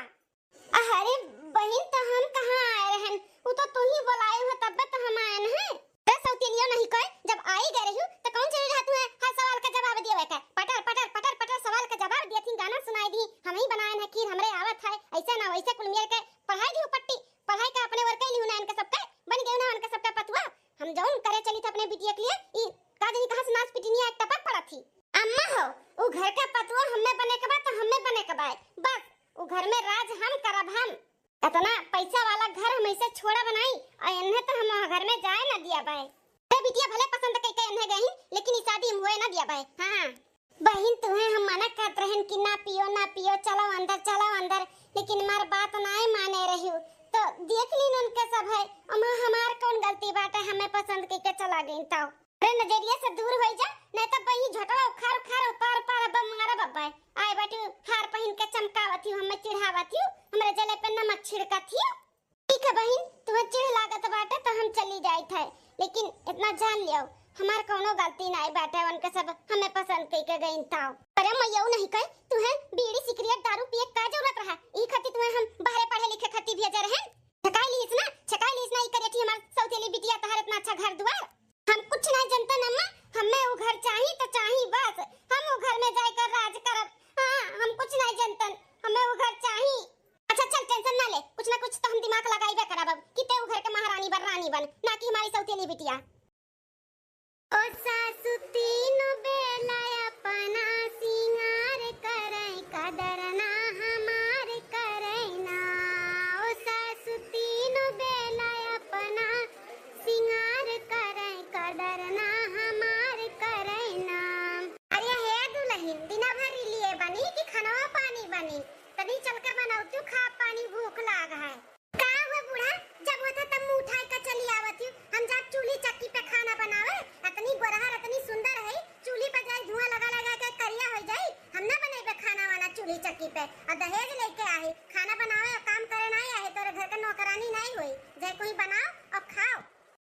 अरे बहिन, तो हम कहाँ आए रहन? वो तो तू ही बोलाए हो, तब तो हम आए हैं। अरे सौतेलियो नहीं कोई, जब आई गए रही तो कौन चली रहा तुम्हें हर सवाल का जवाब दिए का? पटर पटर पटर पटर सवाल का जवाब दिए थी, गाना सुनाई दी, हम ही बनाए हैं खीर, हमरे आवत है, ऐसे ना वैसे कुल मिल के पढ़ाई दी पट्टी, पढ़ाई का अपने वर्क लिहू ना इनके सबके, बन गई ना उनके सबके पतुआ। हम जौन करे चली थे अपने बिटिया के लिए, ई का जानी कहाँ से नाच पिटिनिया एक टपक पड़ा थी। अम्मा हो, उ घर के पतुआ हमें बने के बा तो हमें बने के बा, बस उ घर में राज हम करब हम। इतना पैसा वाला घर हम ऐसे छोड़ा बनाई और इन्हें तो हम घर में जाए ना दिया बाय। अरे बिटिया भले पसंद कई के इन्हें गई, लेकिन ई शादी हम होए ना दिया बाय। हाँ, हाँ। बहिन तुहें हम मना करत रहन कि ना पियो, ना पियो, चलो अंदर, चलो अंदर, लेकिन हमार बात नाय माने रही। तो देख लीन उनके सब है, अम्मा हमार कौन गलती बाटे, हमें पसंद कई के चला गई तो। अरे नजरिया से दूर होई जा, नहीं तो बही झोटवा उखाड़ उखाड़ उपार उपार अब मारब अब। आए बाटी हार पहिन के चमकावत ही, हमें चिढ़ावत ही, हमरे जले पे नमक छिड़कत ही। ठीक है बहिन, तुम्हें चिढ़ लागत बाटे तो हम चली जाइत है, लेकिन इतना जान लियो हमार कौनो गलती नाय बाटे, उनके सब हमें पसंद कई के गईन ताव। अरे मैयऊ नहीं कहे, तुम्हें बीड़ी सिगरेट दारू पिए का जरूरत रहा? ई खातिर तुम्हें हम बाहरे पढ़े लिखे खातिर भेजे रहे। छकाई लीस ना, छकाई लीस ना, ई करेठी हमार सौतेली बिटिया तहार इतना अच्छा घर दुआर। हम कुछ नहीं जनतन अम्मा, हमें वो घर चाही तो चाही बस, हम वो घर में जाकर राज करब। हाँ, हम कुछ नहीं जनतन, हमें वो घर चाही। अच्छा चल, टेंशन ना ले, कुछ ना कुछ तो हम दिमाग लगाइबे करब अब कि ते वो घर के महारानी बन, रानी बन, ना कि हमारी सौतेली बिटिया। ओ सासु तीनों बेला अपना सिंगार करै, कदर ना हमार करै ना। ओ सासु तीनों बेला अपना सिंगार करै, कदर ना हमार करै ना। अरे हे दुलहिन, दिना भर लिए बनी कि खनवा पानी बनी? तनी चल के बनौतू, खा पानी, भूख लाग है। का हुआ बूढ़ा, जब होता तब मुंह उठाए के चली आवत ही। हम जाब चूल्ही चक्की पे खाना बनावे, अतनी गोरहर, अतनी सुंदर है, चूल्ही पे जाई धुआं लगा लगा के करिया हो जाई। हम ना बनेबे खाना वाना चूल्ही चक्की पे। और दहेज लेके आहे, खाना बनावे और काम करे नहीं आहे, तोरे घर के नौकरानी नहीं होई। जाए कोई बनाओ और खाओ।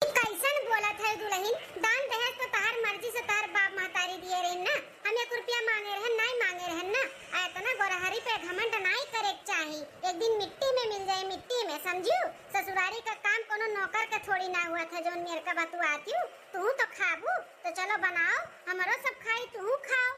कैसन बोलत है दुलहिन, दान दहेज तो तहार मर्जी से तहार बाप महतारी दिए रहिन ना, हम एक रुपया मांगे रहन, नाई मांगे रहन ना। आ इतना गोरहरी पे घमंड नाई करे के चाही, एक दिन मिट्टी में मिल जाए, मिट्टी में, समझियो? ससुरारी का काम कोनो नौकर के थोड़ी ना हुआ था, जौन मेर का बतुआती हूँ, तू तो खाबू, तो चलो बनाओ, हमरो सब खाई, तू खाओ।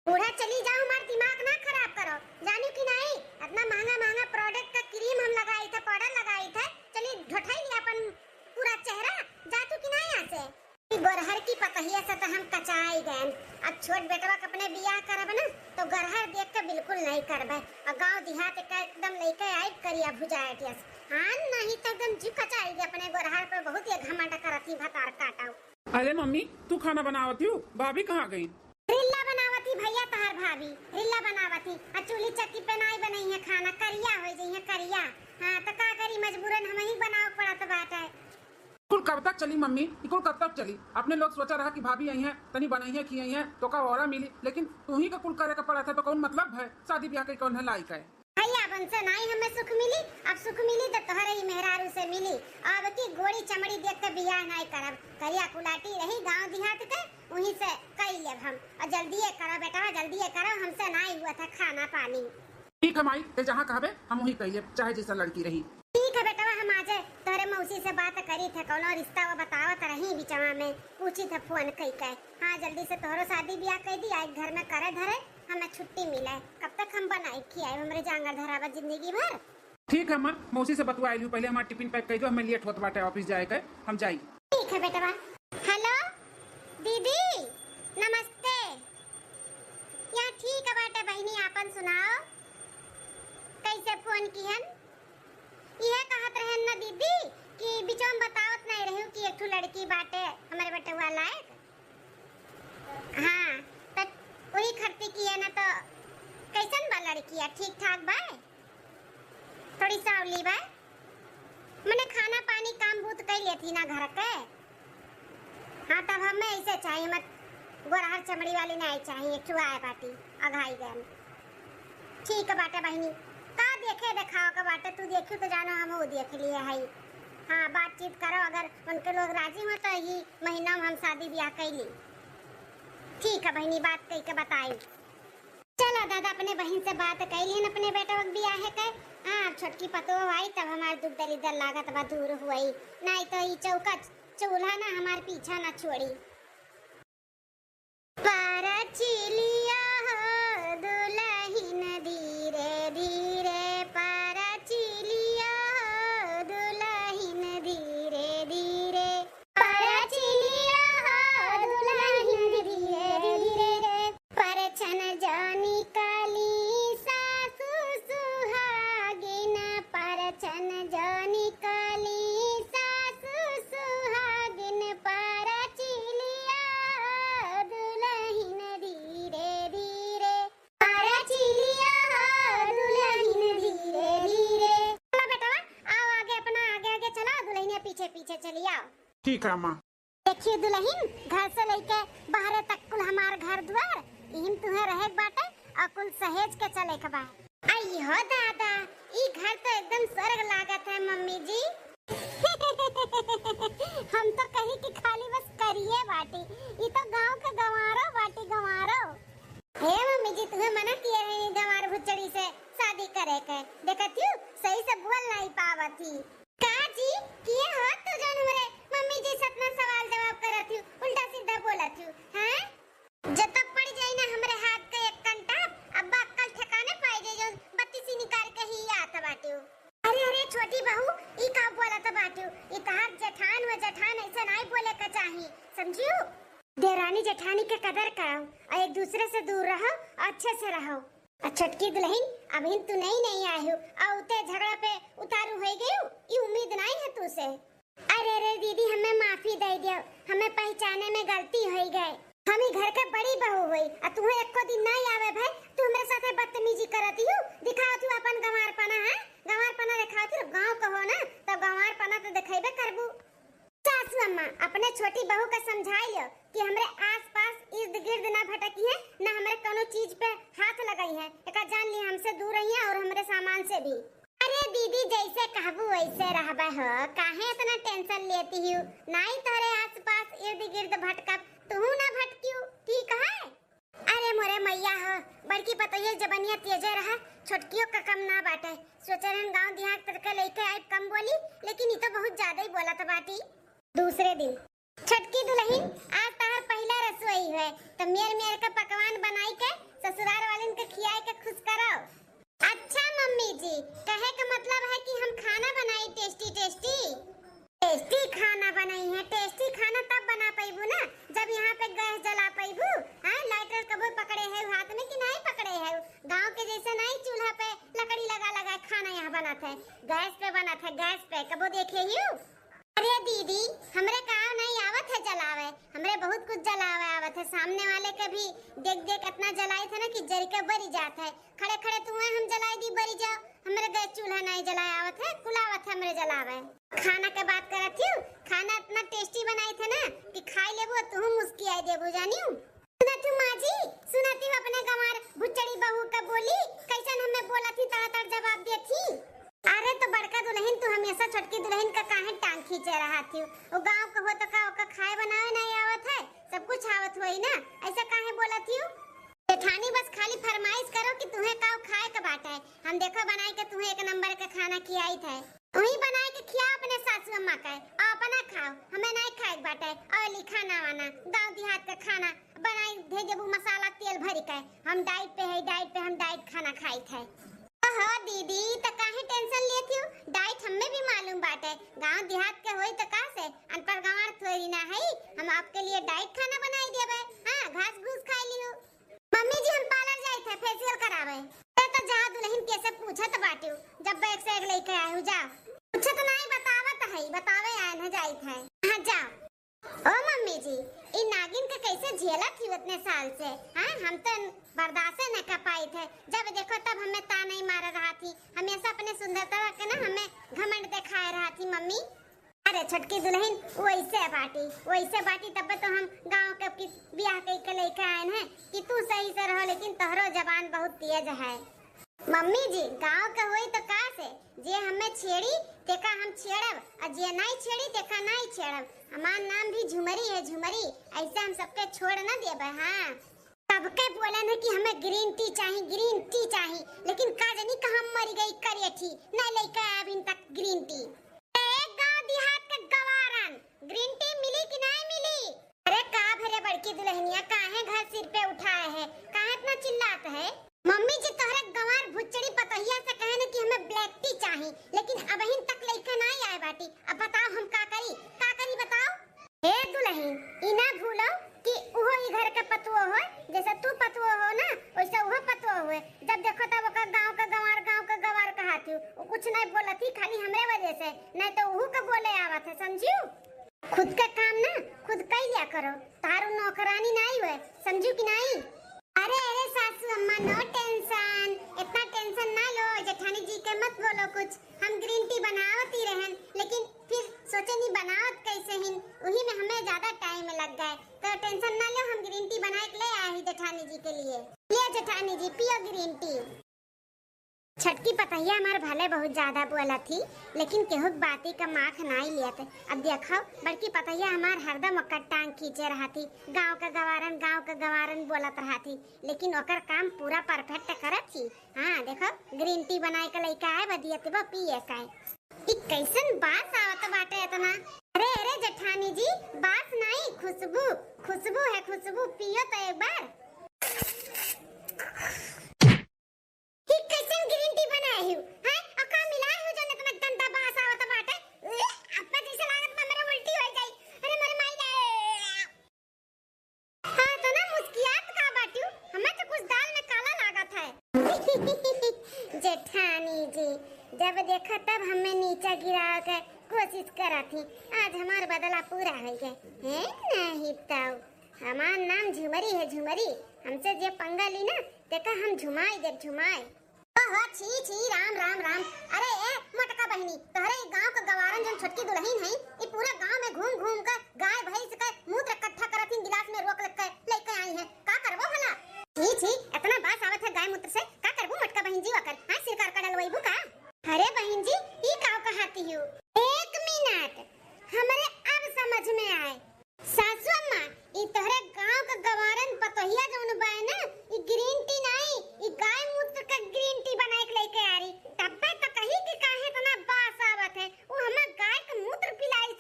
बूढ़ा चली जाओ, हमार दिमाग ना खराब करो, जानियो कि नाई? इतना महंगा महंगा प्रोडक्ट का क्रीम हम लगाई थे, पाउडर लगाई थे, चली ढोठाई लिया अपन पूरा चेहरा, जा तू कि नाई यहाँ से? ई गोरहर की पता त हम कचाई गएन। अब छोट बेटवा के अपने बियाह करब ना, तो गरहर देख के बिल्कुल नहीं करबे। और गाँव देहात का एकदम लइके आइब करिया भुजाए टियस। हाँ, नहीं तो एकदम जीव कचाई गए अपने गरहर पर, बहुत ये घमंड करत ही भतार काटाऊ। अरे मम्मी, तू खाना बनावत हू? भाभी कहाँ गई? रिल्ला बनावत ही भैया तहार भाभी, रिल्ला बनावत ही। आ चूल्ही चक्की पे नाई बनई है खाना, करिया हो जइहे करिया। हाँ, तो का करी, मजबूरन हमही बनावे पड़त बाटे। कुल कब तक चली मम्मी, ई कुल कब तक चली? अपने लोग सोचा रहा कि भाभी आई हैं, तनी बनई हैं, खियई हैं, तो का औरा मिली, लेकिन तू ही का कुल करे का पड़ा था, तो कौन मतलब है? शादी ब्याह के कौन है लायक है? भैया, अपन से नाई हमें सुख मिली, अब सुख मिली तो तोहरे ही मेहरारू से मिली। अब की गोड़ी चमड़ी देख के बियाह नाई करब, करिया कुलाटी रही गाँव देहात के, वहीं से कई लेब हम। और जल्दिए करो बेटा, जल्दिए करो, हमसे नाई हुआ था खाना पानी। ठीक है माई, ते जहाँ कहबे हम वहीं कई लेब, चाहे जैसा लड़की रही। ठीक है बेटवा, हम आजे तोहरे मौसी से बात करी थे, कौनो रिश्ता वो बतावत रही बिचवा में, पूछी थे फोन कई के। हाँ, जल्दी से तोहरो शादी ब्याह कर दी, आज घर में करे धरे हमें छुट्टी मिले। कब तक हम बनाई खियाए, हमरे जांगर धरावा जिंदगी भर। ठीक है अम्मा, मौसी से बतुआ आइलू, पहले हमार टिफिन पैक कर दो, हमें लेट होत बाटे ऑफिस जाए के, हम जाई। ठीक है बेटवा। हेलो दीदी, नमस्ते। या ठीक बाटे बहिनी, आपन सुनाओ, कैसे फोन किहन? इहे कहत रहन न दीदी कि बिचवा में बतावत नहीं रही कि एक ठो लड़की बाटे हमरे बेटवा लायक। हाँ, त वही खरती किहे न, तो कैसन बा लड़किया? ठीक ठाक बा? थोड़ी सावली बा, मने खाना पानी काम बूत कई लेती ना घर के। हाँ, तब हमें ऐसे चाहिए, मत गोरहर चमड़ी वाली नहीं चाहिए, चुआए बाटी, अघाई गए। ठीक बाटे बहिनी, का देखे देखाव के बाटे, तू देखियो तो जानो, हम वो देख लिए है। हाँ, बातचीत करो, अगर उनके लोग राजी हो तो यही महीना में हम शादी ब्याह कैली। ठीक है बहिनी, बात कई के बताई। चला दादा, अपने बहिन से बात कइ लिहन अपने बेटवा के बियाहे के। हाँ, अब छोटकी पतोह आई तब हमार दुख दलिदर लागत बा दूर हुई, नाई तो ई चौका चूल्हा ना हमार पीछा ना छोड़ी। परचिलिया हो दुलहिन धीरे धीरे, परचिलिया हो दुलहिन धीरे धीरे। परचिलिया हो दुलहिन धीरे धीरे, परछन जानी काली सासु सुहागिन, परछन जानी काली सासु सुहागिन, परचिलिया हो दुलहिन धीरे धीरे, परचिलिया हो दुलहिन धीरे धीरे। चलो बेटवा, आओ आगे, अपना आगे आगे चलो, दुलहिनिया पीछे पीछे चली आओ। ठीक है अम्मा। देखियो दुलहिन, घर से लइके बाहरे तक कुल हमार घर दुआर, इहिम तुहे रहे के बाटे और कुल सहेज के चले के बा। आई हो दादा, ई घर तो एकदम स्वर्ग लागत है मम्मी जी। हम तो कही कि खाली बस करिए बाटी, ई तो गाँव के गंवारो बाटी, गंवारो। हे मम्मी जी, तुहे मना किए रहे गंवार भुचड़ी से शादी करे के, देखत हूँ सही से बोल नहीं पावत ही। का जी, किए हो तू जौन हमरे मम्मी जी से इतना सवाल जवाब करत हूँ, उल्टा सीधा बोलत हूँ, हैं? जब तक पड़ जाई ना हमरे हाथ का एक कंटा, अब्बा अक्कल ठिकाने पाई जाई, जौन बत्तीसी निकाल के ही आत बाटे। अरे, अरे, छोटी बहू, ई का बोलत बाटे? ई तहार जेठान व जेठान, ऐसे नाई बोले के चाही, समझियो? देरानी जेठानी के कदर करो और एक दूसरे से दूर रहो, अच्छे से रहो। आ छोटकी दुलहिन, अबहिन तू नई नई आयु, आ उते झगड़ा पे उतारू होई गयू, ई उम्मीद नाई है तू से। अरे रे दीदी, हमें माफी दे दियो, हमें पहचाने में गलती होई गए। हम ही घर के बड़ी बहू होई, आ तुहे एको दिन नाई आवे भय, तू हमरे साथे बदतमीजी करत हू, दिखावत हू अपन गंवारपना, है? गंवारपना दिखावत हू, गाँव कहो ना, तब गंवारपना तो दिखेबे करबू। सासू अम्मा, अपने छोटी बहू का समझाई लियो कि हमरे आसपास इर्द गिर्द ना भटकी है, ना हमरे कोनो चीज पे हाथ लगाई है। एका जान ली, हमसे दूर रही है और हमरे सामान से भी। अरे दीदी, जैसे कहबू वैसे रहबे हो, काहे इतना टेंशन लेती हूँ? नाई तोहरे आसपास इर्द गिर्द भटकब, तू ना भटकियो, ठीक है? अरे मोरे मैया हो, बड़की पतोहिया जबनिया तेजे रहा, छोटकियो का कम ना बाटे। सोचे रहन गाँव देहात के लइके आइब कम बोली, लेकिन ई तो बहुत ज्यादा ही बोलत बाटी। दूसरे दिन, छोटकी दुलहिन, आज तहार पहिला रसोई है, तो मेर मेर के पकवान बनाई के ससुरार वालिन के खियाए के खुश करो। अच्छा मम्मी जी, कहे का मतलब है कि हम खाना बनाई tasty tasty। ए टेस्टी खाना बनाई है, टेस्टी खाना तब बना पैबू ना, जब यहाँ पे गैस जला पैबू। हाँ, लाइटर कबो पकड़े है हाथ में कि नहीं पकड़े है? गाँव के जैसे नहीं चूल्हा पे लकड़ी लगा लगा खाना यहाँ बनत है, गैस पे बनत है, गैस पे। कबो देखे ही? अरे दीदी, हमरे का नहीं आवत है जलावे, हमरे बहुत कुछ जलावे आवत है। सामने वाले के भी देख देख इतना जलाई थे ना कि जरि के बरि जात है। खड़े खड़े तुहैं हम जलाई दी, बरि जाओ। हमरे गैस चूल्हा नहीं जलाए आवत है, कुल आवत है हमरे जलावे। खाना के बात करत हिउ, खाना इतना टेस्टी बनाई थे ना कि खाई लेबू और तुहू मुस्कियाई देबू, जानिउ। सुनत हिउ माँ जी, सुनत हिउ अपने गंवार भुच्चड़ी बहू का बोली, कैसन हमें बोलत ही, तड़ा तड़ जवाब देत ही। अरे तो बड़का दुलहिन, तू हमेशा छोटकी दुलहिन का काहे टांग खींचे रहत हिउ? वो गाँव का हो तो का ओका खाए बनावे नहीं आवत है? सब कुछ आवत होई ना, ऐसा काहे बोलत हिउ? जेठानी बस खाली फरमाइश करो कि तुहैं का खाए के बाटे, हम देखो बनाई के तुहैं एक नंबर के खाना खियाई थे। वही बनाई के खिया अपने सासू अम्मा के, और अपना खाओ, हमें नहीं खाए के बाटे। और ली खाना वाना, गाँव देहात का खाना बनाई दे देबू, मसाला तेल भरि के। हम डाइट पे है, डाइट पे, हम डाइट खाना खाई थे। ओहो दीदी, त काहे टेंशन लेत हिउ? डाइट हमें भी मालूम बाटे, गाँव देहात के होई त का से, अनपढ़ गंवार थोड़ी ना है, हम आपके लिए डाइट खाना बनाई देबे। हाँ, घास घूस खाई लिहू। मम्मी जी, हम पार्लर जाइत है फेशियल करावे। ए तो जा दुलहिन, कैसे पूछत बाटिउ, जब एक से एक लइके आए हो, जा। पूछत नहीं, बतावत है, बतावे आए न जाइत है। हाँ, जा। ओ मम्मी जी, ई नागिन के कैसे झेलत ही उतने साल से? हाँ, हम तो बर्दाश्त न कर पाइत है, जब देखो तब हमें ताना ही मार रहा थी, हमेशा अपने सुंदरता के ना हमें घमंड दिखाए रहा थी मम्मी। अरे छोटकी दुलहिन, वैसे बाटी, वैसे बाटी, तब तो हम गाँव के की बियाह कई के लेके आए हैं कि तू सही से रहो, लेकिन तोहरो जबान बहुत तेज है। मम्मी जी, गाँव के होई तो का से, जे हमें छेड़ी तेका हम छेड़ब, और जे नहीं छेड़ी तेका नहीं छेड़ब। हमार नाम भी झुमरी है, झुमरी, ऐसे हम सबके छोड़ न देबे। हाँ, सबके बोलन है कि हमें ग्रीन टी चाही, ग्रीन टी चाही, लेकिन का जानी कहाँ मरि गई करियठी, नहीं लेके आए अभी तक ग्रीन टी। ए गाँव देहात के गवारन, ग्रीन टी मिली कि नहीं मिली? अरे का भरे बड़की दुलहिनिया, काहे घर सिर पे उठाए है, काहे इतना चिल्लात है? मम्मी जी, तोहरे गंवार भुच्चड़ी पतोहिया से कहे न कि हमें ब्लैक टी चाही, लेकिन अबहिन तक लइके नहीं आए बाटी। अब बताओ हम का करी, का करी बताओ? हे दुलहिन, ई ना भूलो कि उहो ई घर के पतुओ होय, जैसे तू पतुओ हो ना, वैसे उहो पतुओ होय। जब देखो तब ओकर गाँव के गंवार, गाँव के गंवार कहत हिउ। वो कुछ नहीं बोलत ही, खाली हमरे वजह से, नहीं तो उहू के बोले आवत है, समझिउ? खुद के काम ना खुद कई लिया करो, तारू नौकरानी नहीं हुए, समझू कि नहीं? अरे अरे सासू अम्मा, no tension, इतना टेंशन ना लो, जेठानी जी के मत बोलो कुछ। हम ग्रीन टी बनावत ही रहन, लेकिन फिर सोचे नहीं बनावत कैसे हिन, वही में हमें ज्यादा टाइम लग गए। तो टेंशन ना लो, हम ग्रीन टी बनाए के ले आए ही जेठानी जी के लिए। ये जेठानी जी, पियो ग्रीन टी। छोटकी पतहिया हमार भले बहुत ज्यादा बोलत ही, लेकिन केहू के बाती का माख नाई लियत। अब देखो, बड़की पतहिया हमार हरदम ओकर टांग खींचे रहत ही, गाँव का गवारन, गाँव का गवारन बोलत रहत ही, लेकिन ओकर काम पूरा परफेक्ट करत ही। हाँ, देखो, ग्रीन टी बनाए के लइके आए, बदियत बा पिए का। ई कैसन बास आवत बाटे इतना? अरे, अरे जेठानी जी, बास नाई, खुशबू, खुशबू है, खुशबू, पियो तो एक बार। ई कैसन ग्रीन टी बनाए हो? हैं? और का मिलाए हो जौन इतना गंदा बास आवत बाटे? उए, अब्बा जैसे लागत बा मेरा उल्टी हो जाई। अरे मोरे माई रे। हाँ, तो ना मुस्कियात का बाटियो? हमें तो कुछ दाल में काला लागत है। जेठानी जी, जब देखा तब हमें नीचा गिरावे के कोशिश करत ही। आज हमार बदला पूरा हो गए। हैं? नहीं तो। हमार नाम झुमरी है, झुमरी। हमसे जे पंगा ली ना, तेका हम झुमाई देब, झुमाई। ओहो, छी, छी, राम, राम, राम। अरे, ए, मोटका बहिनी, तोहरे ई गाँव के गवारन जौन छोटकी दुलहिन है, ई पूरा गाँव में घूम, घूम के गाय, भैंस के मूत्र इकट्ठा करत हिन, गिलास में रोक लेके, लेके आई हैं। का करबो भला? छी, छी, इतना बास आवत है गाय मूत्र से, का करबो मोटका बहिन जी ओकर? हाँ, सिर कार का डलवैबू का? अरे बहिन जी, ई का कहती हो? एक मिनट, हमरे अब समझ में आए। सासू अम्मा, ई तोहरे गांव के गवारन पतोहिया जौन बाय ना, ई ग्रीन टी नाई, ई गाय मूत्र के ग्रीन टी बनाए के लेके आ रही। तब्बे तो कही कि काहे इतना बास आवत है, वो हमार गाय के मूत्र पिलाई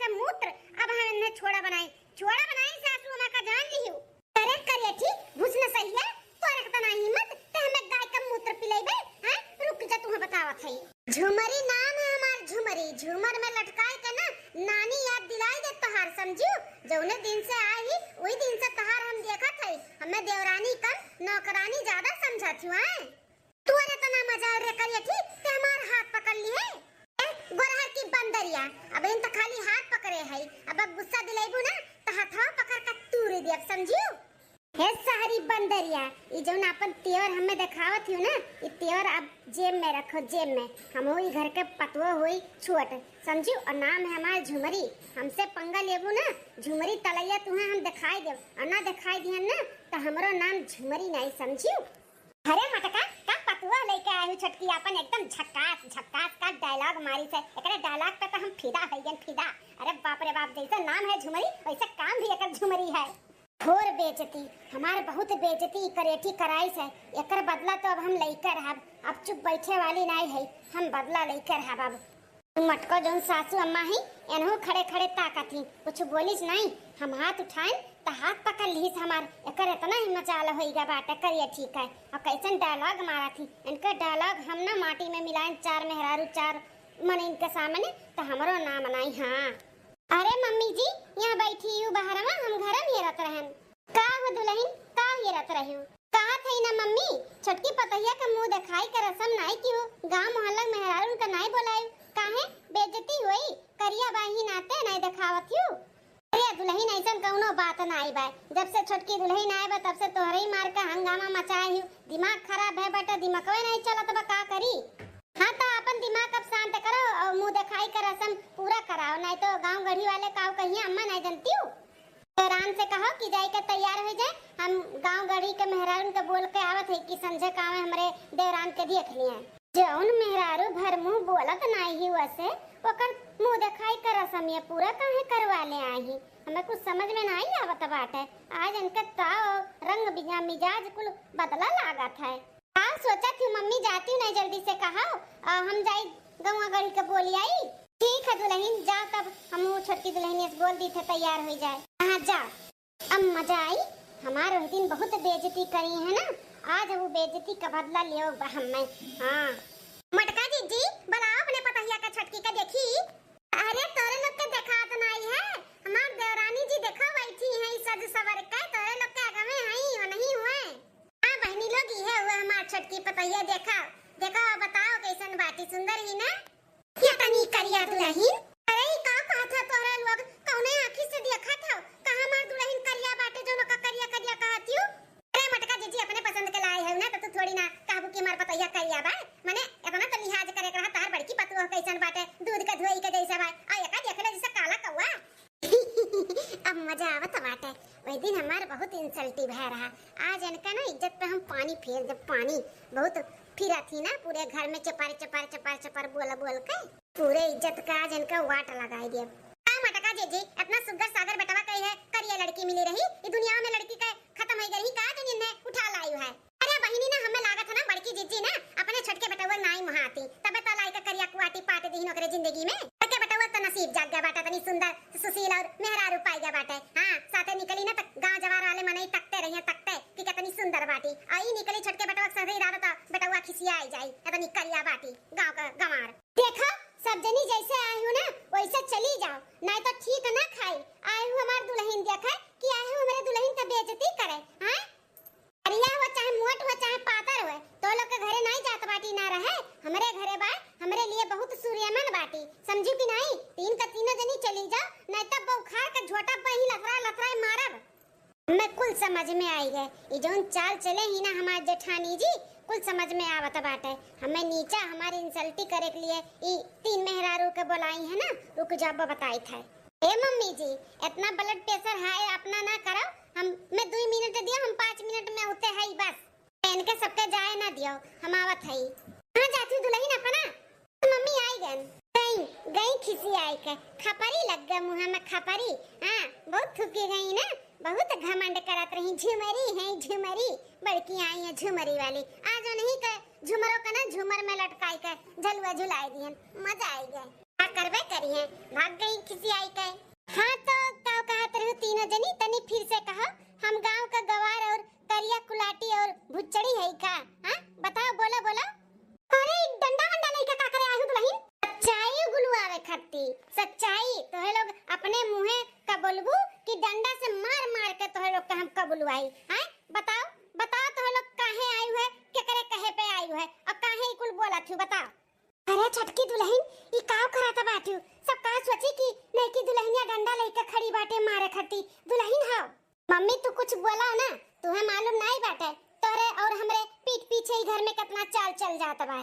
समझू, जौने दिन से आई ही, वही दिन से तहार हम देखत हई। हमें देवरानी कम, नौकरानी ज्यादा समझत हूँ, हैं? तू अरे तना मजाल रे करियठी, ते हमार हाथ पकड़ ली है। ए, गोरहर की बंदरिया, अब इन त खाली हाथ पकड़े हई, अब, अब गुस्सा दिलाइबू ना, त हथवा पकड़ के तूर देब, समझियो? हे सहरी बंदरिया, ई जौन आपन तेवर हमें देखावत हियो ना, ई तेवर अब जेब में रखो, जेब में। हमहू ई घर के पतवो होई छोट, समझियो? और नाम है हमार झुमरी, हमसे पंगा लेबू ना, झुमरी तलैया तुहें हम देखाई देब, और ना देखाई दिहन ना, त हमरो नाम झुमरी नाई, समझियो? अरे मटका, का पतुआ लेके आयु छोटकी आपन एकदम झक्कास, झक्कास का डायलॉग मारी से। एकरे डायलॉग पे तो हम फिदा हो गए, फिदा। अरे बाप रे बाप, जैसे नाम है झुमरी, वैसे काम भी एकर झुमरी है। घोर बेइज्जती, हमार बहुत बेइज्जती ई करेठी कराई से। एकर बदला तो अब हम लेकर रहब, अब चुप बैठे वाली नहीं है, हम बदला लेकर रहब अब। मटको जौन सासू अम्मा ही, एनहू खड़े खड़े ताकत ही, कुछ बोलिस नहीं। हम हाथ उठाएन त हाथ पकड़ लिहिस हमार। एकर इतना ही मजाल होइगा बाटे करियठी का, और कैसन डायलॉग मारत ही। इनके डायलॉग हम ना माटी में मिलाएन, चार मेहरारू चार मन इनके सामने, त हमरो नाम नाई। हाँ, अरे मम्मी जी, यहाँ बैठी हूँ बहरवा, हम घर में हेरत रहन। का हो दुलहिन, का हेरत रह्यू? कहत हई ना मम्मी, छोटकी पतोहिया के मुँह देखाई के रसम नाई किहू, गाँव मोहल्ला के मेहरारून के नाई बोलायू, काहे बेइज्जती होई, करिया बाही नाते नाई देखावत हू। अरे दुलहिन, ऐसन कौनो बात नाई बा, जब से छोटकी दुलहिन आए बा तब से तोहरे ही मार के हंगामा मचाए हू, दिमाग खराब है बेटा, दिमकवे नाई चलत बा, का करी? हाँ, त आपन दिमाग अब शांत करो और मुँह देखाई के रसम पूरा कराओ, नाई तो गाँव गढ़ी वाले काऊ कहिए अम्मा नाई जनती हू। देवरान से कहो कि जाए के तैयार हो जाए, हम गाँव गढ़ी के मेहरारून के बोल के आवत है कि संझे कावे हमरे देवरान के देख लिए। जौन मेहरारू भर मुँह बोलत नाई ही वसे, ओकर मुँह देखाई के रसम ये पूरा काहे करवा ले आई ही? हमें कुछ समझ में नाई आवत बाटे। आज इनके ताव, रंग बिजा-, मिजाज कुल बदला लागत है। का सोचत हू मम्मी, जाती हूँ नहीं जल्दी से कहा, आ, हम जाई गौवा गढ़ी के बोली आई। ठीक है दुलहिन, जा तब हम छोटकी दुलहिनिया से बोल दी थे तैयार हो जाए। हाँ जा, अब मजा आई, हमार वही दिन बहुत बेइज्जती करी है ना, आज वो बेइज्जती का बदला लियो बा हमें। हाँ मटका जीजी, बुलाओ अपने पतहिया का छोटकी का देखी। अरे तोरे लोग के देखात नाई है, हमार देवरानी जी देखो बैठी हैं सज सवर के, तोरे लोग के आगे में हई हो नहीं हुए। हाँ बहनी लोग, इहे हुआ हमार छोटकी पतोहिया। देखा, देखा, बताओ कैसन बाटी, सुंदर ही ना? ये तनी करिया दुलहिन। अरे ई का कहत है तोहरे लोग, कौने आँखी से देखत हो? कहाँ हमार दुलहिन करिया बाटे जो ओका करिया करिया कहत हू? अरे मटका जीजी, अपने पसंद के लाए है ना, तो तू थोड़ी ना कहबू कि हमार पतोहिया करिया बा। मने इतना तो लिहाज करे के रहा, तार बड़की पतोह कैसन बाटे, दूध के धोई के जैसे बा, आ एका देख ले जैसे काला कौआ। अब मजा आवत बाटे। वही दिन हमार बहुत इंसल्टी भय रहा। आज इनका ना इज्जत पे हम पानी फेर देब, पानी। बहुत फिरत ही ना पूरे घर में चपर चपर चपर चपर बोल बोल के, पूरे इज्जत का आज इनका वाट लगाई देब। का मटका जीजी, इतना सुग्गर सागर बेटवा कही है, करिया लड़की मिली रही, ई दुनिया में लड़की के खत्म हो गई रही का, जो इन्हें उठा लायू है? अरे बहिनी ना, हमें लागत है ना बड़की जीजी ना अपने छोटके बेटवा नाई मोहाती, तबे तो लाइके करिया कुआटी पाट दीहिन ओकरे जिंदगी में। छोटके बेटवा तो नसीब जाग गया बाटा, तनी सुंदर सुशील और मेहरारू पाई गया बाटे। हाँ, साथे निकली ना तो गांव जवार वाले मनई तकते रहिए, तकते कि कितनी सुंदर बाटी। आ ई निकली छोटके बेटवा के साथे इरादा तो बेटवा खिसिया आई जाई, इतनी करिया बाटी गांव का गंवार। देखो, सब जनी जैसे आई हूँ ना वैसे चली जाओ, नहीं तो ठीक ना खाई। आई हूँ हमार दुलहिन देखे कि आई हूँ हमरे दुलहिन का बेइज्जती करे। हाँ, करिया हो चाहे मोट हो चाहे पातर हो, तो लोग के घरे नाई जात बाटी ना रहे, हमरे घरे बा, हमरे लिए बहुत सूर्यमन बाटी, समझू कि नाई? तीन का तीनों जनी चली जाओ, नहीं तब बौखार के झोटा पे ही लथराए लथराए मारब। हमें कुल समझ में आई गए, ई जौन चाल चले ही ना हमार जेठानी जी, कुल समझ में आवत बाटे। हमें नीचा हमारी इंसल्टी करे के लिए ई तीन मेहरारू के बोलाई है ना, रुक जाओ बताई था। ए मम्मी जी, इतना blood pressure high अपना ना करो, हम, मैं दुई मिनट दियो, हम पाँच मिनट में होते हई बस। इनके सबके जाए ना दियो, हम आवत हई। कहाँ जाती दुलहिन अपना? मम्मी आई गन। गई, गई खिसी आई के, खपरी लग गए मुँह में खपरी। हाँ, बहुत थुकी गई ना, बहुत घमंड करत रही, झुमरी है झुमरी, बड़की आई है झुमरी वाली। आज उन्हीं के झुमरों का ना झूमर में लटकाई के झलुआ झुलाई दियन, मजा आई गए। का करबे करी है, भाग गई खिसियाई के। हाँ तो का कहत रहू तीनों जनी, तनी फिर से कहो। हम गांव का गवार और करिया कुलाटी और भुच्चड़ी है का? हाँ बताओ, बोलो बोलो। अरे डंडा वंडा लेके का करे आयु दुलहिन? सच्चाई गुलुआवे खत्ती, सच्चाई। तोहे लोग अपने मुँहे का बोल बुलवाई, हैं? बताओ, बताओ तो लोग काहे आयु है, केकरे कहे पे आयु है और काहे ई कुल बोलत हूँ, बताओ। अरे छोटकी दुलहिन, ई काव करत बाटू? सब का सोची कि नयकी दुलहिनिया डंडा लेके खड़ी बाटे मारे खती। दुलहिन हव। मम्मी तू कुछ बोला ना, तुहे मालूम नाई बाटे, तोरे और हमरे पीठ पीछे ही घर में कितना चाल चल जात बा।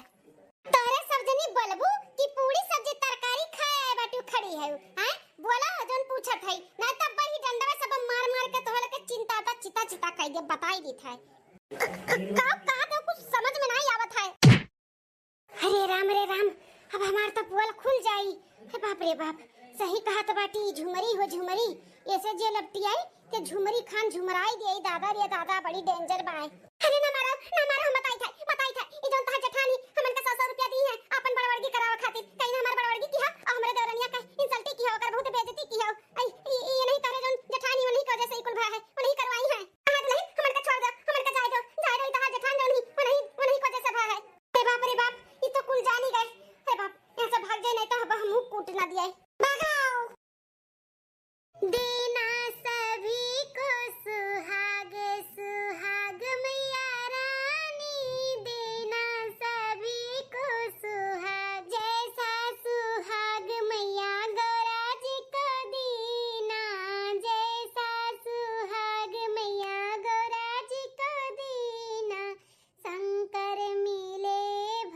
तोरे सब जनी बोलबू कि पूरी सब्जी तरकारी खाए आए बाटू खड़ी है, हैं? बोला हो जौन पूछत है, ना तब बड़ी डंडा सब मार मार के तोहर के चिंता ता चिता चिता कह दे, बताई दी था। क-, क-, का, का तो कुछ समझ में नाई आवत है। अरे राम रे राम, अब हमार तो पोल खुल जाई। हे बाप रे बाप, सही कहत बाटी झुमरी हो झुमरी, ऐसे जे लपटी आई ते झुमरी खान झुमराई दिए दादा रे दादा, बड़ी danger बाय। अरे ना मारो, ना मारो, हम बताई था, बताई था, ई जौन तहार जेठानी हमन के सौ सौ रुपया दी है अपन बड़वर्गी करावे खातिर, कहीं हमार बड़वर्गी की है और हमरे देवरनिया के insult की है, ओकर बहुत बेइज्जती की है। आई, ई, ई नहीं करे जौन जेठानी, उन्हीं की वजह से ई कुल भा है, उन्हीं करवाई है। हाँ दुलहिन, हमन के छोड़ दो, हमन के जाए दो, जाए दो, ई तहार जेठान जौन ही, उन्हीं, उन्हीं की वजह से भा है। अरे बाप रे बाप, ई तो कुल जानी गए। अरे बाप, यहाँ से भाग जाए, नहीं तो अब हमहू कूट ना दिए। भागो। देना सभी को सुहाग, सुहाग मैया रानी, देना सभी को सुहाग। जैसा सुहाग मैया गौरा जी को दीना, जैसा सुहाग मैया गौरा जी को दीना। शंकर मिले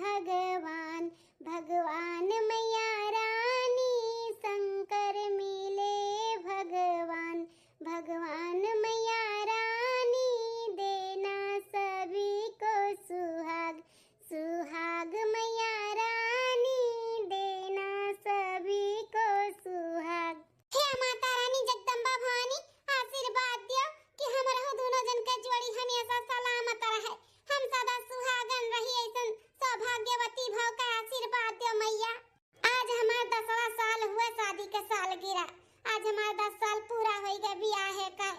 भगवान, भगवान मैया रानी, शंकर मिले भगवान, भगवान मैया रानी, देना सभी को सुहाग, सुहाग मैया रानी, देना सभी को सुहाग। हे माता रानी जगदम्बा भवानी, आशीर्वाद दियो कि हमरहु दोनों जन के जोड़ी हमेशा सलामत रहे, हम सदा सुहागन रही, ऐसन सौभाग्यवती भव का आशीर्वाद दियो मैया। आज हमार दसवाँ साल हुआ शादी के सालगिरह, आज हमार दस साल पूरा होई गए बियाहे का।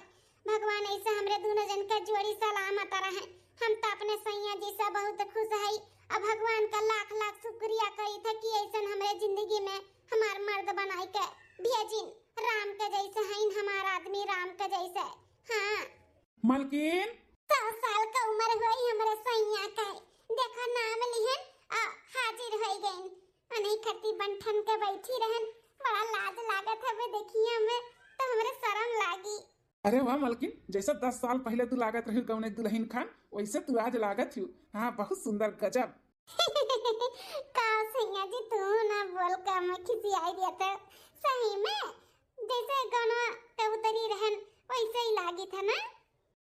भगवान ऐसे हमरे दोनों जन के जोड़ी सलामत रहे। हम तो अपने सैया जी से बहुत खुश हई। अब भगवान का लाख लाख शुक्रिया करी था कि ऐसन हमरे जिंदगी में हमार मर्द बनाई के भेजिन। राम के जैसे हईन हमार आदमी, राम के जैसे। हाँ। मलकिन। सौ साल का उम्र होई हमरे सैया के। देखो नाम लिहन आ हाजिर होई गईन। उन्हीं खती बन ठन के बैठी रहन। बड़ा लाज लागत हवे देखिया में, तो हमरे शरम लागी। अरे वाह मलकिन, जैसे दस साल पहले तू लागत रही कौने दुलहिन खान, वैसे तू आज लागत हू। हाँ, बहुत सुंदर, गजब। का सैया जी, तू ना बोल का मैं खिसियाई दिया था। सही में, जैसे गौनवा के उतरी रहन, वैसे ही लागी था ना?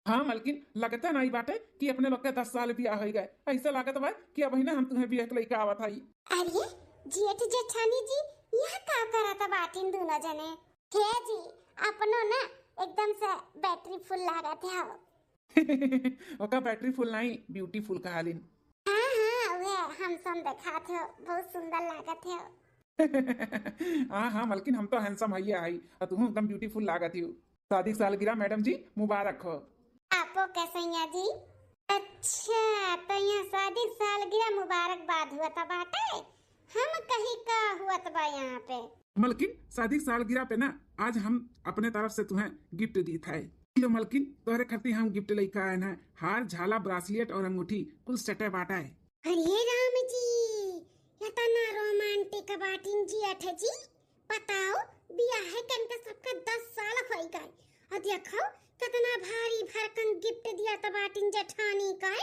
हाँ मलकिन, लगता नहीं बाटे कि अपने लोग के दस साल बियाह होई गए। ऐसा लागत बा कि अबहिने हम तुहें बियाह के लइका आवत हई। अरे जेठ जेठानी जी, यह का करत बाटिन दोनों जने? हे जी, अपनो ना एकदम से battery full लागत है हो। ओका battery full नहीं, beautiful कहालिन। हाँ, हाँ, उहे handsome देखात हो, बहुत सुंदर लागत हो। हाँ, हाँ, मलकिन, हम तो handsome हइये हई, और तुहूँ एकदम beautiful लागत हो। शादी के सालगिरह madam जी, मुबारक हो। आपो के सैया जी। अच्छा, तो यहाँ शादी के सालगिरह मुबारकबाद हुआ था बाटे? हम कही का हुआ था बा यहाँ पे? मलकिन, शादी के सालगिरह पे ना, आज हम अपने तरफ से तुहें gift दी था। लो मलकिन, तोहरे खातिर हम gift लेके आए हैं, हार, झाला, bracelet और अंगूठी, कुल set बाटा है। अरे राम जी, इतना romantic बाटिन जी अठ जी। बताओ, बियाह है कन के सबका दस साल होई गए, और देखो कितना भारी भरकम gift दिया त बाटिन जेठानी का।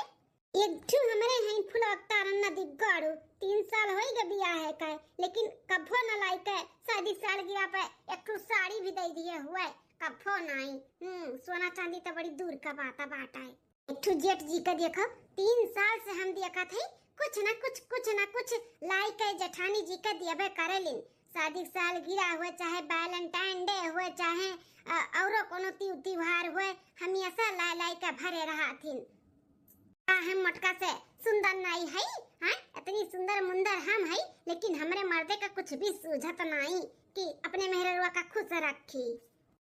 एक ठू हमरे हैं फुलवक्तारन नदी गाड़ू, तीन साल होई गए बियाह है का, लेकिन कभो न लाई के शादी सालगिरह पे एक ठू साड़ी भी दे दिए हुए, कभो नाई। हम्म, सोना चांदी तो बड़ी दूर का बात बाटा है। एक ठू जेठ जी का देखो, तीन साल से हम देखत है, कुछ ना कुछ, कुछ ना कुछ लाई के जेठानी जी का दियबे करेलिन। शादी के सालगिरह हुए, चाहे Valentine Day हुए, चाहे, अ, औरो कोनो ति-, त्योहार हुए, हमेशा लाई लाई के भरे रहथिन। का हम मोटका से सुंदर नाई हई? हाँ, इतनी सुंदर मुंदर हम हई, लेकिन हमरे मर्दे का कुछ भी सूझत नाई कि अपने मेहररुआ का खुश रखी।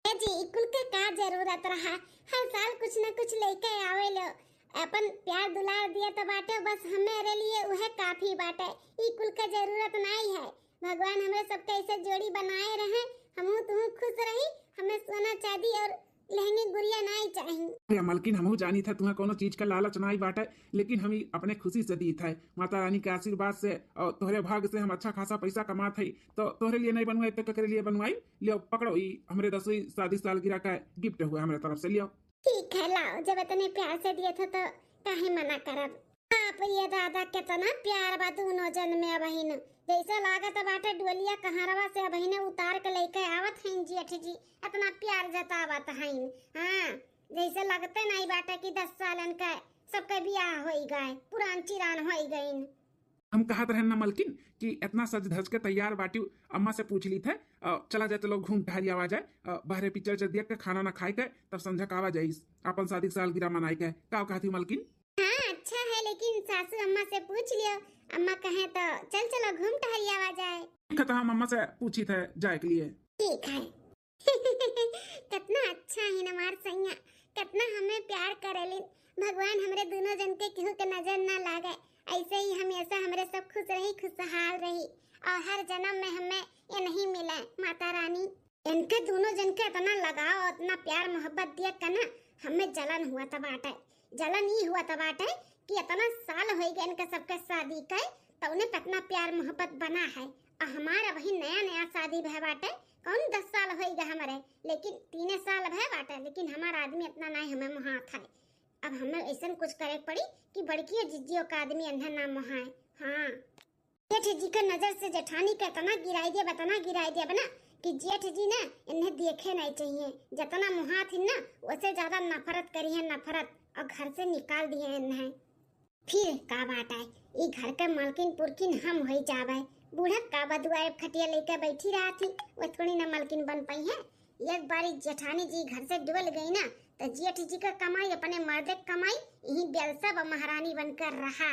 ए जी, ई कुल के का जरूरत रहा? हर साल कुछ न कुछ लेके आवे लो। अपन प्यार दुलार दिया त बाटे, बस हमरे लिए उहे काफी बाटे। ई कुल के जरूरत नाई है। भगवान हमरे सबके ऐसे जोड़ी बनाए रहे, हमहू तुहू खुश रही, हमें सोना चांदी और लहंगे गुरिया नाई चाही। अरे मलकिन, हमहू जानी था तुहा कौनो चीज का लालच नाई बाटे, लेकिन हम ई अपने खुशी से दीत है, माता रानी के आशीर्वाद से और तोहरे भाग्य से हम अच्छा खासा पैसा कमात है, तो तोहरे लिए नहीं बनवाई तो केकरे लिए बनवाई? लियो पकड़ो, ई हमरे दसवीं शादी सालगिरह का गिफ्ट हुआ हमरे तरफ से, लियो। ठीक है, लाओ, जब इतने प्यार से दिए थे तो काहे मना करब। बाप रे दादा, केतना प्यार बा दूनो जन में अबहिन। जैसे लागत बाटे डोलिया कहारवा से अबहिने उतार के लेके आवत हईन जेठ जी, इतना प्यार जतावत हईन। हाँ, जैसे लगते नहीं बाटे कि दस सालन का सबके बियाह होई गए, पुरान चिरान होई गईन। हम कहत रहन ना मलकिन कि इतना सज धज के तैयार बाटिउ, अम्मा से पूछ ली थे, अ, चला जाए तो लोग घूम टहल आवा जाए, अ, बहरे पिक्चर उच्चर देख के खाना ना खाए के, तब संझा का आवा जाइस, अपन शादी के सालगिरह मनाए के। का कहती मलकिन? हाँ, अच्छा है, लेकिन सासू अम्मा से पूछ लियो, अम्मा कहे तो चल चलो घूम टहल आवा जाए। ठीक है, तो हम अम्मा से पूछी थे जाए के लिए। ठीक है। कितना अच्छा है हमार सैया, कितना हमें प्यार करेलिन। भगवान हमरे दोनों जन के केहू के नजर ना लागे, ऐसे ही हमेशा हमरे सब खुश रही, खुशहाल रही और हर जन्म में हमें ये नहीं मिले माता रानी। इनके दोनों जन के इतना लगाव और इतना प्यार मोहब्बत दिया के ना, हमें जलन हुआ था बाटे। जलन ई हुआ था बाटे कि इतना साल होई गए इनके सबके शादी के, तो उन्हें कितना प्यार मोहब्बत बना है। आ हमार अबही नया नया शादी भय बाटे, कौन दस साल होई गए हमारे, लेकिन तीने साल भय बाटे, लेकिन हमार आदमी इतना नहीं हमें मोहात है। अब हमें ऐसन कुछ करे के पड़ी कि बड़कियो जिज्जियों का आदमी अंधा ना मोहाए। हाँ, जेठ जी के नजर से जेठानी के इतना गिराई दिया, इतना गिराई दिया बना कि जेठ जी ना इन्हें देखे नहीं चाहिए। जितना मोहात हिन ना, उससे ज्यादा नफरत करी है, नफरत, और घर से निकाल दिए इन्हें। फिर का बात है, ई घर के मालकिन पुरकिन हम होई जाबे। बूढ़ा का बदुआ खटिया लेके बैठी रहा थी, वो थोड़ी ना मालकिन बन पाई है। एक बारी जेठानी जी घर से डोल गई ना, तो जेठ जी का कमाई, अपने मर्दे के कमाई, यही बेलसा बा महारानी बनकर रहा।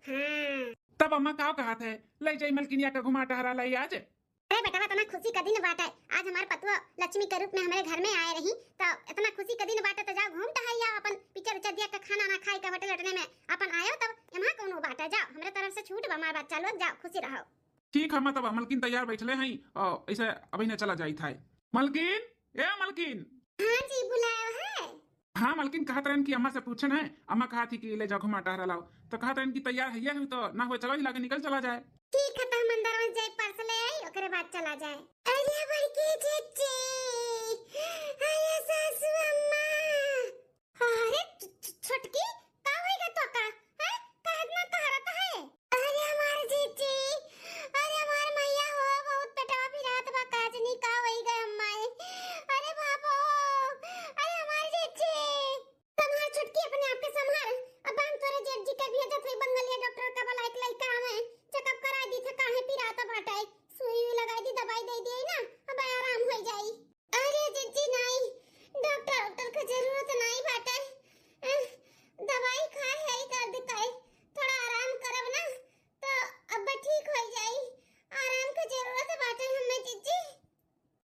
हाँ। तब अम्मा का कहत है, ले जाई मलकिनिया का घुमा टहरा लाई आज। अरे बेटवा, इतना खुशी का दिन बाटे, आज हमार पतुआ लक्ष्मी के रूप में हमारे घर में आए रही, तो इतना खुशी का दिन बाटे, तो जाओ घूम टहल आओ, अपन पिक्चर उच्चर दिया के खाना ना खाए के होटल उटने में अपन आयो, तब एमा कौनो बाटे, जाओ, हमरे तरफ से छूट बा, हमार बच्चा लोग, जाओ खुशी रहो। ठीक है, अम्मा, तब मलकिन तैयार बैठले हैं, और ऐसे अभी न चला जाई था। मलकिन, ए मलकिन। हाँ जी, बुलायो है। हाँ मलकिन, कहत रहन कि अम्मा से पूछन है, अम्मा कहा थी कि ले जाओ घुमा टहरा लाओ, तो कहत रहन कि तैयार है, ये हुई तो ना हुए, चलो ही लागे निकल चला जाए। ठीक है, तो हम अंदर में जाए, पर्स ले आई, ओकरे बाद चला जाए। अरे बड़की जीजी, अरे सासू अम्मा। अरे छ-, छ-, छोटकी, का होई गा तो का? हैं? का इतना कहरत है? अरे हमार जीजी, अरे हमार मैया हो, बहुत पेटवा पिरात बा, काजनी का होई गा अम्मा ए? अरे बाबो, अरे हमार जीजी। संभाल छोटकी, अपने आप के संभाल। अब हम तोरे जेठ जी के भेजत हई बंगलिया डॉक्टर का, बुलाए के लइका आवे, चेकअप करा दी थे, काहे पिरात बाटे, सुई उई लगाई दी, दवाई दे दिए ना, अब आराम हो जाई। अरे जीजी नाई, डॉक्टर डॉक्टर के जरूरत नाई बाटे। अह, दवाई खाए है दर्द के, थोड़ा आराम करब ना तो अब ठीक हो जाई। आराम के जरूरत बाटे हमें जीजी।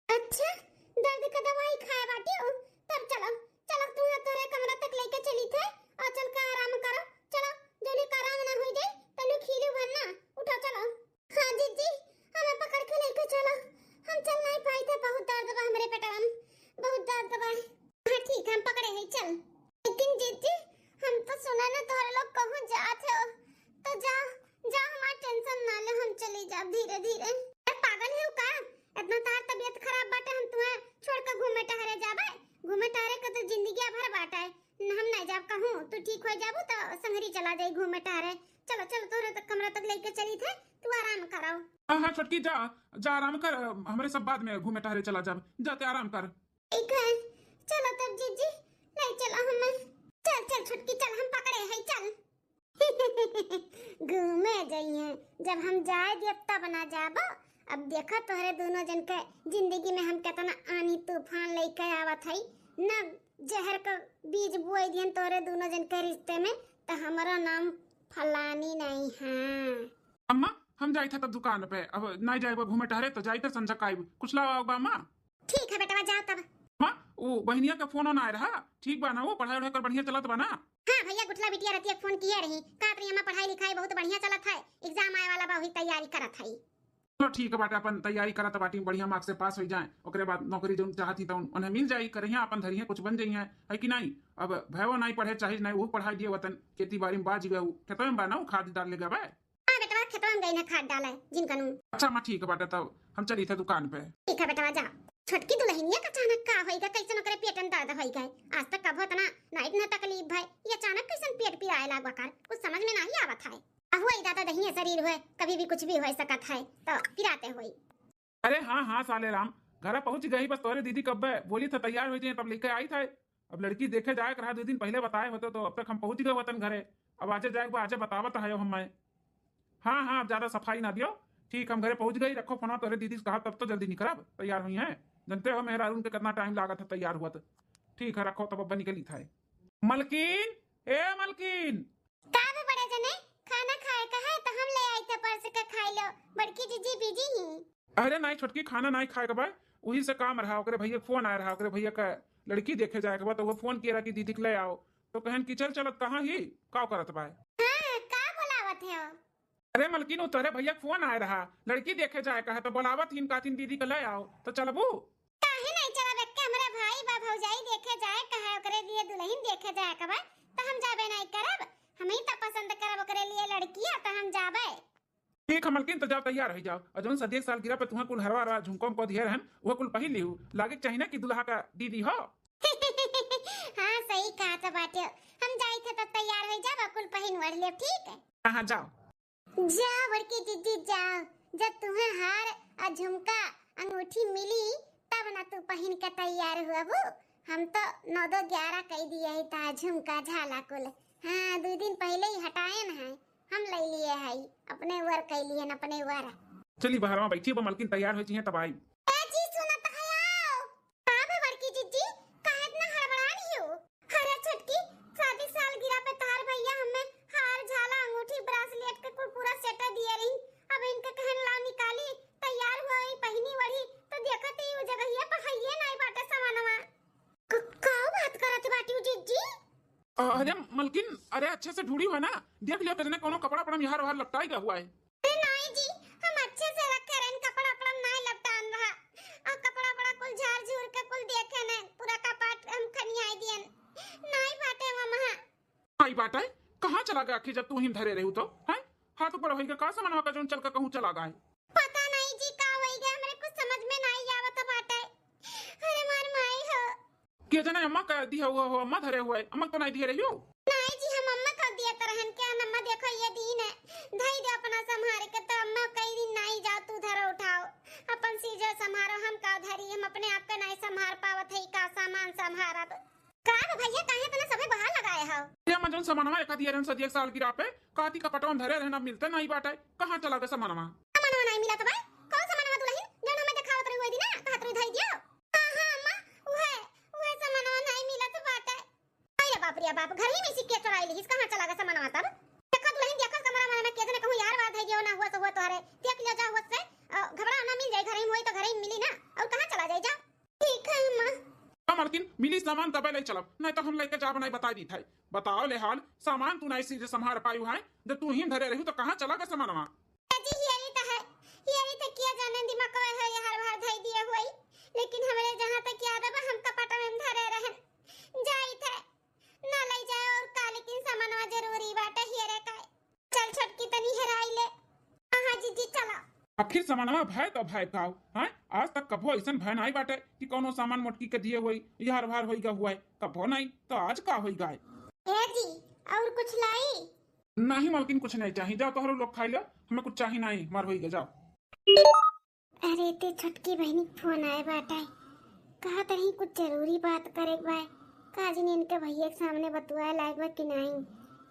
अच्छा, दर्द के दवाई खाए बाटी हो? तब चलो, चलो तू तोरे कमरा तक लेके चली थे और चल के आराम करो। चलो, जने का आराम ना हो जाए, तने खीलू भर ना, उठो चलो। हाँ जीजी, हमें पकड़ के लेके चलो, हम चल नहीं पाई थे, बहुत दर्द बा हमरे पेटवा में, बहुत दर्द बा। हाँ ठीक, हम पकड़े हैं, चल। लेकिन जीजी, हम तो सुना ना तोहरे लोग कहूँ जात हो, तो जा, जा, हमार टेंशन ना ले, हम चली जाब धीरे धीरे। ए, पागल है का? इतना तार तबीयत खराब बाटे, हम तुम्हें छोड़ के घूमे टहरे जाबे? घूमे टहरे के तो जिंदगी भर बाटे, हम नहीं जाब कहूँ, तू ठीक हो जाबू तो संगरी चला जाई घूमे टहरे। चलो चलो, तोहरे तक कमरा तक लेके चली थे, तू आराम कराओ। हाँ हाँ छोटकी, जा, जा आराम कर, हमरे सब बाद में घूमे टहरे चला जाब, जाते आराम कर। ठीक है, चलो तब जीजी, ले चलो हमें। चल चल छोटकी चल, हम पकड़े है, चल। घूमे जाइए, जब हम जाए दिए तब ना जाबो। अब देखा तोहरे दोनों जन के जिंदगी में हम कितना आनी तूफान लेके आवत हई, ना जहर का बीज बोए दियन तोहरे दोनों जन के रिश्ते में, तो हमारा नाम फलानी नहीं है। अम्मा, हम जाई था तब दुकान पे, अब नहीं जाए घूमे टहरे तो जाई तो संझा का आइब। कुछ लाओ आओ अम्मा। ठीक है बेटवा, जाओ तब। माँ, वो बहनिया का फोन ना आए रहा, ठीक बा ना, वो पढ़ाई वढ़ाई कर बढ़िया चलत बा ना? हाँ भैया, गुठला बिटिया रतिया फोन किए रही, कहत रही अम्मा पढ़ाई लिखाई बहुत बढ़िया चलत है, एग्जाम आए वाला बा, वही तैयारी करत है। तो ठीक बाटे, अपन तैयारी करत बाटी, बढ़िया mark से पास होइ जाए, ओकरे बाद नौकरी जौन चाहत ही तौन उन्हें मिल जाई, करिया अपन धरिया कुछ बन जइहें, है कि नाहीं? अब भैवो नाहीं पढ़े चाहे नाहीं, वो पढ़ाई दिए वतन, खेती बाड़ी में बाज गए, खेतवे में बा ना, वो खाद डाल ले गए। हाँ बेटवा, खेतवा में गई ना खाद डाले जिनकनू। अच्छा माँ, ठीक बाटे, तब हम चली थे दुकान पे। ठीक है बेटवा, जा। छोटकी दुल्हनिया का अचानक का होइगा, कैसन ओकरे पेट में दर्द होइगा? आज तक कभो इतना नाइट न तकलीफ भय, ये अचानक कैसन पेट पिराए लागवा कर, कुछ समझ में नहीं आवत है। अहुआ ई दादा दहिए शरीर हुए, कभी भी कुछ भी हो सकत है, तो पिराते हुई। अरे हाँ हाँ साले राम, घर पहुँच गई, बस तोरे दीदी कब्बे बोली था तैयार हो जाए, तब लेके आई था। अब लड़की देखे जाए के रहा, दो दिन पहले बताए होते तो अब तक हम पहुँच गए वतन घरे। अब आजे जाए के बा, आजे बतावत है हम मैं। हाँ हाँ, अब ज्यादा सफाई ना दियो। ठीक, हम घरे पहुँच गई, रखो फोन, तोरे दीदी से कहा तब तो जल्दी निकलब, तैयार हुई हैं। जानते हो मेहरारून के कितना टाइम लागत है तैयार हुआ तो। ठीक है, रखो तब अब निकली था। मलकिन, ए मलकिन। का बे बड़े जने, खाना खाए का है तो हम ले आई थे परस के खाई लो, बड़की जीजी बिजी ही। अरे नाहीं छोटकी, खाना नाहीं खाए के बा, वही से काम रहा, ओकरे भैया के फोन आए रहा, ओकरे भैया का लड़की देखे जाए के बा, तो वो फोन किया रहा कि दीदी के ले आओ, तो कहन कि चल चलत कहाँ ही, का करत बा? हाँ, का बोलावत है? अरे मलकिन, वो तोरे भैया के फोन आए रहा, लड़की देखे जाए का है, तो बोलावत हिन, कहतिन दीदी के ले आओ, तो चलबू? काहे नहीं चलब, एक्के हमरे भाई बा भौजाई देखे जाए का है, ओकरे लिए दुल्हन देखे जाए का बा, तो हम जाबे नहीं करब, हम ही तो पसंद करब ओकरे लिए लड़किया, तो हम जाबे। ठीक है मलकिन, तो जाओ तैयार हो जाओ, और जौन सदिया के सालगिरह पे तुहाँ कुल हरवा हरवा झुमको उमको दिए रहन, वो कुल पहिन लिहू, लागे के चाही ना कि दुल्हा का दीदी हो। हाँ सही कहा तो बाटे, हम जाई थे तो तैयार हो जाओ, कुल पहिन ओढ़ ले, ठीक है? हाँ हाँ, जाओ। जा बड़की जीजी जा, जब तुहे हार आ झुमका अंगूठी मिली तब ना तू पहिन के तैयार हुअबू। हम तो नौ दो ग्यारह कई दिए ही ता झुमका झाला कुल। हाँ, दो दिन पहले ही हटायन है, हम ले लिए है, अपने वर कई लिए अपने वर। चली बहरवा बैठी, वो मलकिन तैयार हो जी तब आई। ए जी सुनत है आओ। का बे बड़की जीजी, काहे इतना हड़बड़ा रही हो? अरे छोटकी, शादी सालगिरह पे तहार भैया हमें हार, झाला, अंगूठी, ब्रासलेट के कुल पूरा सेट दिए रही। अब इनके कहन लाओ निकाली, तैयार हुआ ही, पहिनी वढ़ी, तो देखत ही वो जगहिया पर हइये नाई बाटे सामानवा। क-, का बात करत बाटी जीजी? अरे मलकिन, अरे अच्छे से ढूंढी हुआ ना, देख लियो तेरे कोनो कपड़ा पड़ा यहाँ बाहर लपटाई गया हुआ है। अरे नाई जी, हम अच्छे से रखे रहन, कपड़ा उपड़ा नाई लपटान रहा। और कपड़ा उपड़ा कुल झार झूर के कुल देखे न, पूरा कपाट हम खनियाई दियन। नाई बाटे मम्मा। नाई बाटे? कहाँ चला गया आखिर जब तू ही धरे रहू तो? हैं? हाथ ऊपर होई के का सामानवा का जौन चल के कहूँ चला गए? पता नहीं जी का होई गया, हमरे कुछ समझ में नाई आवत बाटे। अरे मार माई हो। के जने अम्मा का दिया हुआ हो, अम्मा धरे हुए, अम्मा तो नाई दिए रही हो। नाई जी, हम अम्मा का दिया तरहन के, अम्मा देखो ये दिन है, धई दे अपना संभार के, तो अम्मा कई दिन नाई जाओ, तू धरो उठाओ, अपन चीज संभारो, हम का धरी, हम अपने आप का नाई संभार पावत है, का सामान संभारब। का बे भैया, काहे इतना सबे बहार लगाए हो? ये अम्मा जौन सामानवा एक दिया रहन सदिया के सालगिरह पे, काती कपटवा में धरे रहन, अब मिलते नाई बाटे, कहाँ चला गए सामानवा? सामानवा नाई मिलत बा? कौन सामानवा दुल्हन? जौन हमें देखावत रही हुए दिना, कहत रही धई दियो। हाँ, हाँ, अम्मा, उहे, उहे सामानवा नाई मिलत बाटे। अरे बाप रे बाप, घर ही में से के चोराई लिहिस, कहाँ चला गए सामानवा तब? देखा दुल्हन, देखा कमरा में के जने कहूँ यार वार धई गयो ना हुआ से हुआ तोहरे। देख लियो जा हुआ से, अ, घबरा ना, मिल जाए घर ही में होई तो घर ही में मिली ना, और कहाँ चला जाए जा। ठीक है अम्मा। हाँ मलकिन, मिली सामान तबे ले चलब, नहीं तो हम लेके जाब नहीं बताई दी था। बताओ ले हाल, सामान तू नहीं सीधे संभार पायु है, जब तू ही धरे रहू तो कहाँ चला गए सामानवा? जी, हियरी त है, हियरी त किया जाने दिमाग में है, ये हर बार धई दिए हुई, लेकिन हमरे जहाँ तक याद है, हम कपट में धरे रहन। जाई थे, ना ले जाए और का, लेकिन सामानवा जरूरी बाटे हियरे का। चल छोटकी तनी हेराई ले। हाँ, हाँ, जीजी, चला। आखिर सामानवा भय तो भय का, हैं? आज तक कभो ऐसन भय नहीं बाटे कि कोनो सामान मोटकी के दिए हुई, ये हर बार होई गा हुआ है, कभो नहीं, तो आज का होई गाय? ए जी, और कुछ लाई? नाही मलकिन, कुछ नहीं चाही। जाओ तोहरो लोग खाई लो, हमें कुछ चाही नाही, हमार होई गया, जाओ। अरे ते छोटकी बहिनी के फोन आए बाटे, कहा तही कुछ जरूरी बात करे के बा। का जाने इनके भैया के सामने बतुआए लायक बा कि नाही।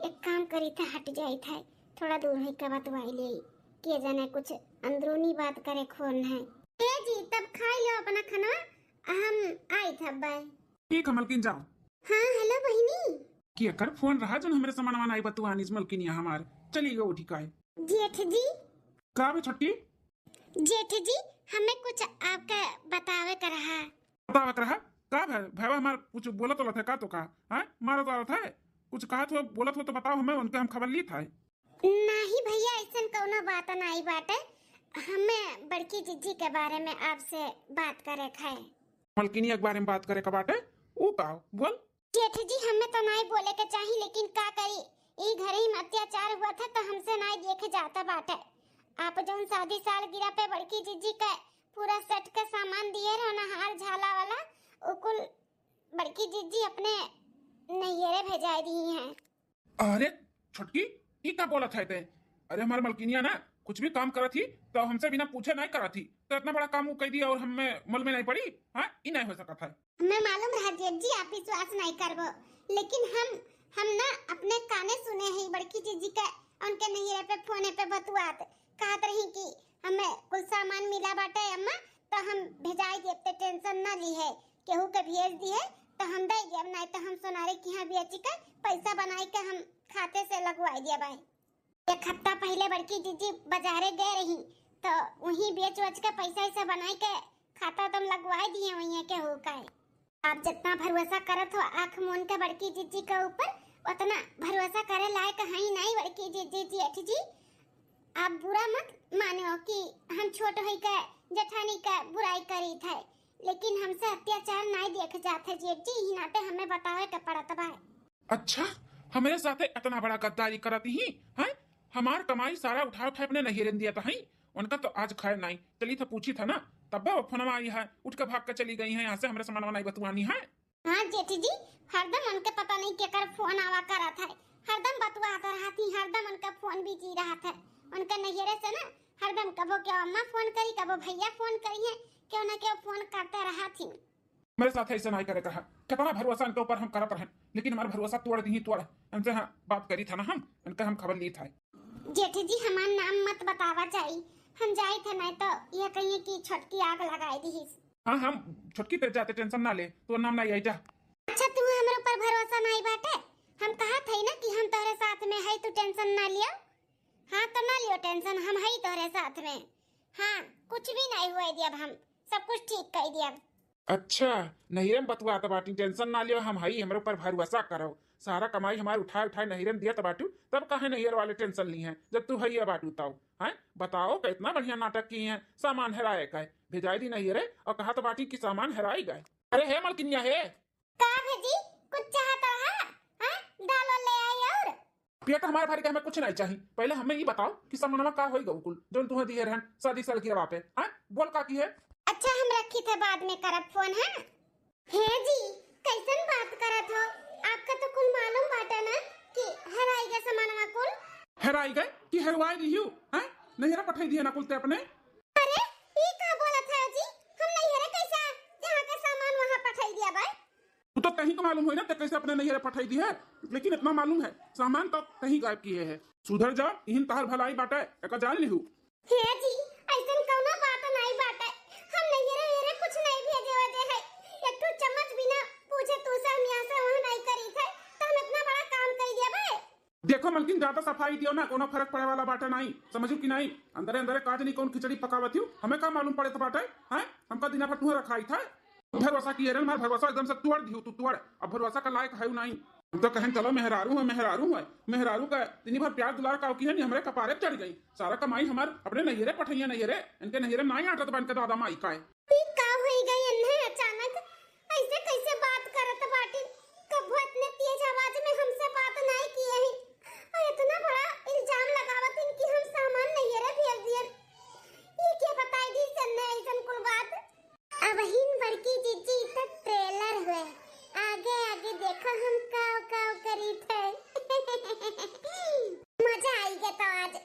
एक काम करी था, हट जाई था, थोड़ा दूर होई के बतुआई ले, के जाने कुछ अंदरूनी बात करे के फोन है। ए जी, तब खाई लो अपना खाना, हम आई था, बाय। ठीक है मलकिन, जाओ। हाँ, हेलो बहिनी। कि एकर फोन रहा जौन हमरे सामानवा नाई बतुआनिस मलकिनिया हमार। चली गो उठी काहे। जेठ जी। का बे छोटकी? जेठ जी, हमें कुछ आपका बतावे का रहा। बतावे का रहा? का भय? भयवा हमार कुछ बोलत वोलत है का तो का? हाँ? मारत वारत है? कुछ कहत हो, बोलत हो तो बताओ हमें, उनके हम खबर ली था। नाही भैया, ऐसन कौनो बात नाही बाटे। हमें बड़की जिज्जी के बारे में आपसे बात करे के है। मलकिनिया के बारे में बात करे के बाटे? ऊ का? बोल। जेठ जी, हमें तो नाई बोले के चाही, लेकिन का करी, ई घरे में अत्याचार हुआ था तो हमसे नाई देखे जाता बाटे। आप जौन शादी सालगिरह पे बड़की जिज्जी के पूरा सेट के सामान दिए रहो ना, हार झाला वाला, उ कुल बड़की जिज्जी अपने नैहरे भेजाए दी हैं। अरे छोटकी, ई का बोलत है ते? अरे हमार मलकिनिया ना कुछ भी काम करत ही तो हमसे बिना पूछे नहीं करत ही, तो इतना बड़ा काम वो कह दिया और हमें मालूम नहीं पड़ी? हाँ, ई नहीं हो सकत है। हमें मालूम रहा जेठ जी, आप विश्वास नहीं करबो, लेकिन हम हम ना अपने काने सुने ही बड़की जिज्जी के उनके नैहरे पे फोने पे बतुआत, कहत रही कि हमें कुछ सामान मिला बाटे अम्मा, तो हम भेजाई देब, ते टेंशन ना ली है, केहू के भेज दी है तो हम दे देब, नहीं तो हम सोनारी के यहाँ बेची के पैसा बनाई के हम खाते से लगवाई देब। एक हफ्ता पहले बड़की जिज्जी बाजारे गए रही तो वहीं बेच वच के पैसा ऐसा बनाई के खाता तुम लगवाई दिए वहीं केहू का। आप जितना भरोसा करत हो आँख मून के बड़की जिज्जी के ऊपर, उतना भरोसा करे लायक है नहीं बड़की जिज्जी, जेठ जी। आप बुरा मत मानो कि हम छोट होई के जेठानी के बुराई करी थे, लेकिन हमसे अत्याचार नहीं देख जात है जेठ जी, यही नाते हमें बतावे के पड़त बा। अच्छा, हमरे साथे इतना बड़ा गद्दारी करत ही हैं? हमार कमाई सारा उठा उठा अपने नैहरे दिया था, उनका तो आज खैर नहीं। चली था पूछी था ना, तब वो फोनवा आई है, उठ के भाग के चली गई है यहाँ से, हमरे सामानवा नहीं बतुआनी है। हाँ जेठ जी, हरदम उनके पता नहीं केकर फोन आवा करत है, हरदम बतुआत रहत ही, हरदम उनका फोन बिजी रहत है। उनके नैहरे से ना हरदम कबो के अम्मा फोन करी, कबो भैया फोन करी है, केहू ना केहू फोन करते रहत ही। मेरे साथ ऐसा नहीं करे कहा, कितना भरोसा इनके ऊपर हम करत रहन, लेकिन हमारा भरोसा तोड़ दी, तोड़। इनसे हाँ बात करी था ना हम, इनका हम खबर ली था। जेठ जी, हमार नाम मत बतावा जाई, हम जाई थे, नहीं तो यह कहिए कि छोटकी आग लगाई दी। हाँ, हम छोटकी तेरे जाते, टेंशन ना ले, तो नाम नहीं आई जा। अच्छा, तू हमरे ऊपर भरोसा नहीं बाटे? हम कहा थे ना कि हम तोहरे साथ में है, तू टेंशन ना लियो। हाँ, तो ना लियो टेंशन, हम है तोहरे साथ में। हाँ, कुछ भी नहीं हुए दियब, हम सब कुछ ठीक कर दियब। अच्छा, नैहरे में बतुआत बाटी, टेंशन ना लियो, हम हई, हमरे ऊपर भरोसा करो। सारा कमाई हमार उठाए उठाए नैहरे में दियत बाटू, तब काहे नैहर वाले टेंशन ली हैं, जब तू हइये बाटू तब? हैं, बताओ, कितना बढ़िया नाटक की हैं, सामान हेराए का है, भेजाई दी नैहरे और कहा तो बाटी कि सामान हेराई गए। अरे हे मलकिनिया हे, का भेजी? कुछ चाहत रहा? हाँ? दाल वाल ले आई और? पेट हमार भर के हमें कुछ नहीं चाहिए। पहले हमें ये बताओ कि सामानवा का होई गऊ कुल, जौन तुहें दिए रहन शादी सालगिरह पे, हाँ? बोल का की है? अच्छा, हम रखी थे, बाद में करब फोन, हाँ? हे जी, कैसन बात करत हो? आपका तो कुल मालूम बाटे ना कि हेराई गए सामानवा कुल। हेराई गए कि हेरवाई दिहियो, हैं? नैहरा पठाई दिए ना कुल ते अपने? अरे, ई का बोलत है जी? हम नैहरे कैसे, जहाँ के सामान वहाँ पठाई दिया बाय? तू तो कहीं को मालूम होई ना, ते कैसे अपने नैहरे पठाई दी है, लेकिन इतना मालूम है, सामान तो कहीं गायब किए है। सुधर जा, इहिन तहर भलाई बाटे, एका जान लिहू। हे जी, ऐसन कौनो बात नहीं बाटे, हम नैहरे वैहरे कुछ नहीं भेजे वजे है, एक ठो चम्मच बिना पूछे तू से हम यहाँ से वहाँ नहीं करी थे, तो हम इतना बड़ा काम कर दिया बे। देखो मलकिन, ज्यादा सफाई दियो ना, कोनो फर्क पड़े वाला बाटे नाई, समझू कि नाई? अंदरे अंदरे का जनी कौन खिचड़ी पकावत हियो, हमें का मालूम पड़े तो बाटे, हैं? हमका दिना भर तुहे रखाई था, भरोसा किए रहन, हमार भरोसा एकदम से तोड़ दियो तू, तोड़। अब भरोसा का लायक है नाई। हम तो कहें चलो मेहरारू है, मेहरारू है, मेहरारू का दिन भर प्यार दुलार का की है नी, हमरे कपारे चढ़ गई। सारा कमाई हमार अपने नैहरे पठैया, नैहरे, इनके नैहरे नाई आटत बा इनके दादा माई का है। ई का होई गई इन्हें अचानक? ऐसे कैसे बात करत बाटिन? कबो इतने तेज आवाज में हमसे बात नाई किए ही। और इतना बड़ा इल्जाम लगावत इन कि हम सामान नैहरे भेज दियन। ई के बताई दी सन्ने ऐसन कुल बात? अबहिन बड़की जिज्जी तक ट्रेलर हुए, आगे आगे देखो हम काव काव करी थे। मजा आई गया तो आज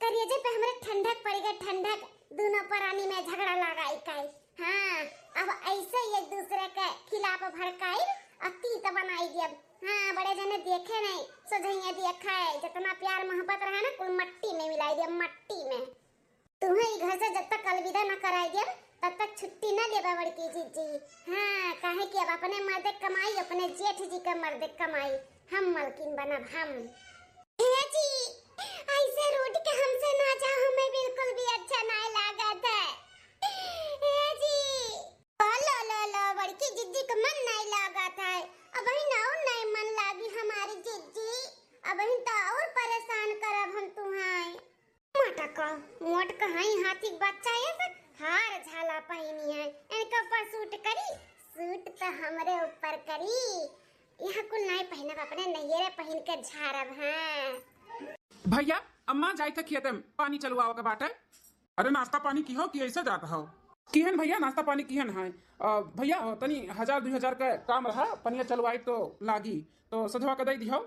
करेजे पे हमरे ठंडक पड़ गए, ठंडक। दोनों परानी में झगड़ा लगाई काई। हाँ, अब ऐसे ही एक दूसरे के खिलाफ भड़काई और तीत बनाई दियब। हाँ, बड़े जने देखे नहीं, सोझैया देखा है, जितना प्यार मोहब्बत रहा ना, कुल मट्टी में मिलाई दियब, मट्टी में। तुम्हें ई घर से जब तक अलविदा न कराई दियब, तब तक छुट्टी न लेबा बड़की जिज्जी। हाँ, काहे कि अब अपने मर्दे कमाई, अपने जेठ जी के मर्दे कमाई, हम मलकिन बनब हम। हे जी, ऐसे रूठ के हमसे ना जाओ, हमें बिल्कुल भी अच्छा नहीं लागत है। हे जी। ओ लो लो लो, बड़की जिज्जी के मन नहीं लागत है। अबहिन और नहीं मन लागी हमारी जिज्जी, अबहिन तो और परेशान करब हम तुम्हें। माता का मोट कहाई हाथी के बच्चा, ये सब हार झाला पहिनी है, इनके ऊपर सूट करी, सूट तो हमरे ऊपर करी। यहाँ कुल नाई पहिनब, अपने नैहरे पहिन के झारब। हाँ भैया, अम्मा जाई थे खेते में पानी चलवावे के बाटे। अरे नाश्ता पानी किहो कि ऐसे जात हो? किहन भैया, नाश्ता पानी किहन है? अ, भैया हो, तनी हजार दुई हजार का काम रहा, पनिया चलवाई तो लागी, तो सजवा के दे दिहो।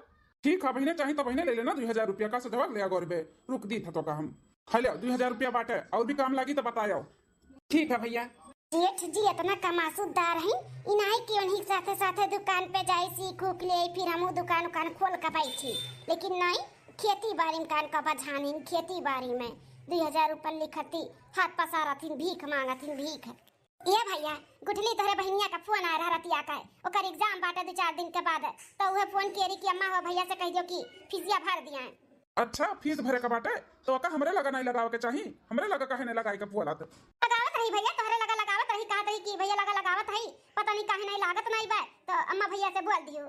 ठीक है बहिने, चाही तो बहिने ले लेना दुई हजार रुपया का, सजवा ले आ गोरबे, रुक दी था तो का हम। हेलो, दुई हजार रुपया बाटे, और भी काम लागी तो बतायो। ठीक है भैया। जेठ जी इतना कमासुदार हैं, इनाई के उन्हीं के साथे साथे दुकान पे जाई, सीख उख ले, फिर हमहू दुकान उकान खोल के बैठी। लेकिन नहीं, खेती बाड़ी में कान का बझानिन, खेती बाड़ी में दुई हजार ऊपर लिखती, हाथ पसारथिन, भीख मांगथिन, भीख। ये भैया, गुठली तोहरे बहिनिया का फोन आ रहा रतिया का, ओकर एग्जाम बाटे दो चार दिन के बाद, तो उहे फोन केरी कि अम्मा हो भैया से कह दियो कि फीसिया भर दिया। अच्छा, फीस भरे का बाटे, तो ओका हमरे लगा नहीं लगावे के चाही, हमरे लगा काहे नहीं लगाई के बोला तो। लगावत रही भैया, तोहरे लगा लगावत रही, कहत रही कि भैया लगा लगावत है, पता नहीं काहे नहीं लागत नहीं बा, तो अम्मा भैया से बोल दियो।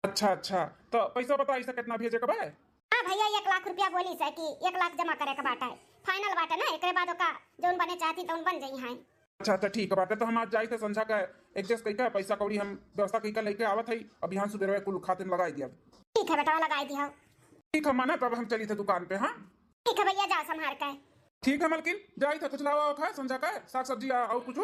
अच्छा, अच्छा, तो पैसा बताई से कितना भेजे के बा? हाँ भैया, एक लाख रुपया बोली से कि एक लाख जमा करे के बाटे, फाइनल बाटे ना, एकरे बाद ओका जौन बने चाहती तौन बन जाई हैं। अच्छा, अच्छा, ठीक बाटे, तो हम आज जाई थे संझा का एडजस्ट कई का पैसा कौड़ी हम व्यवस्था कई का लेके आवत है, अब बिहान सुबेरे कुल खाते में लगाई दिया। ठीक है बेटा, लगाई दिया। ठीक है, माने तब हम चली थे दुकान पे, हाँ? ठीक है भैया, जाओ संभाल के। ठीक है मलकिन, जाई थे कुछ लावा खाए संझा का, साग सब्जी आ, और कुछ?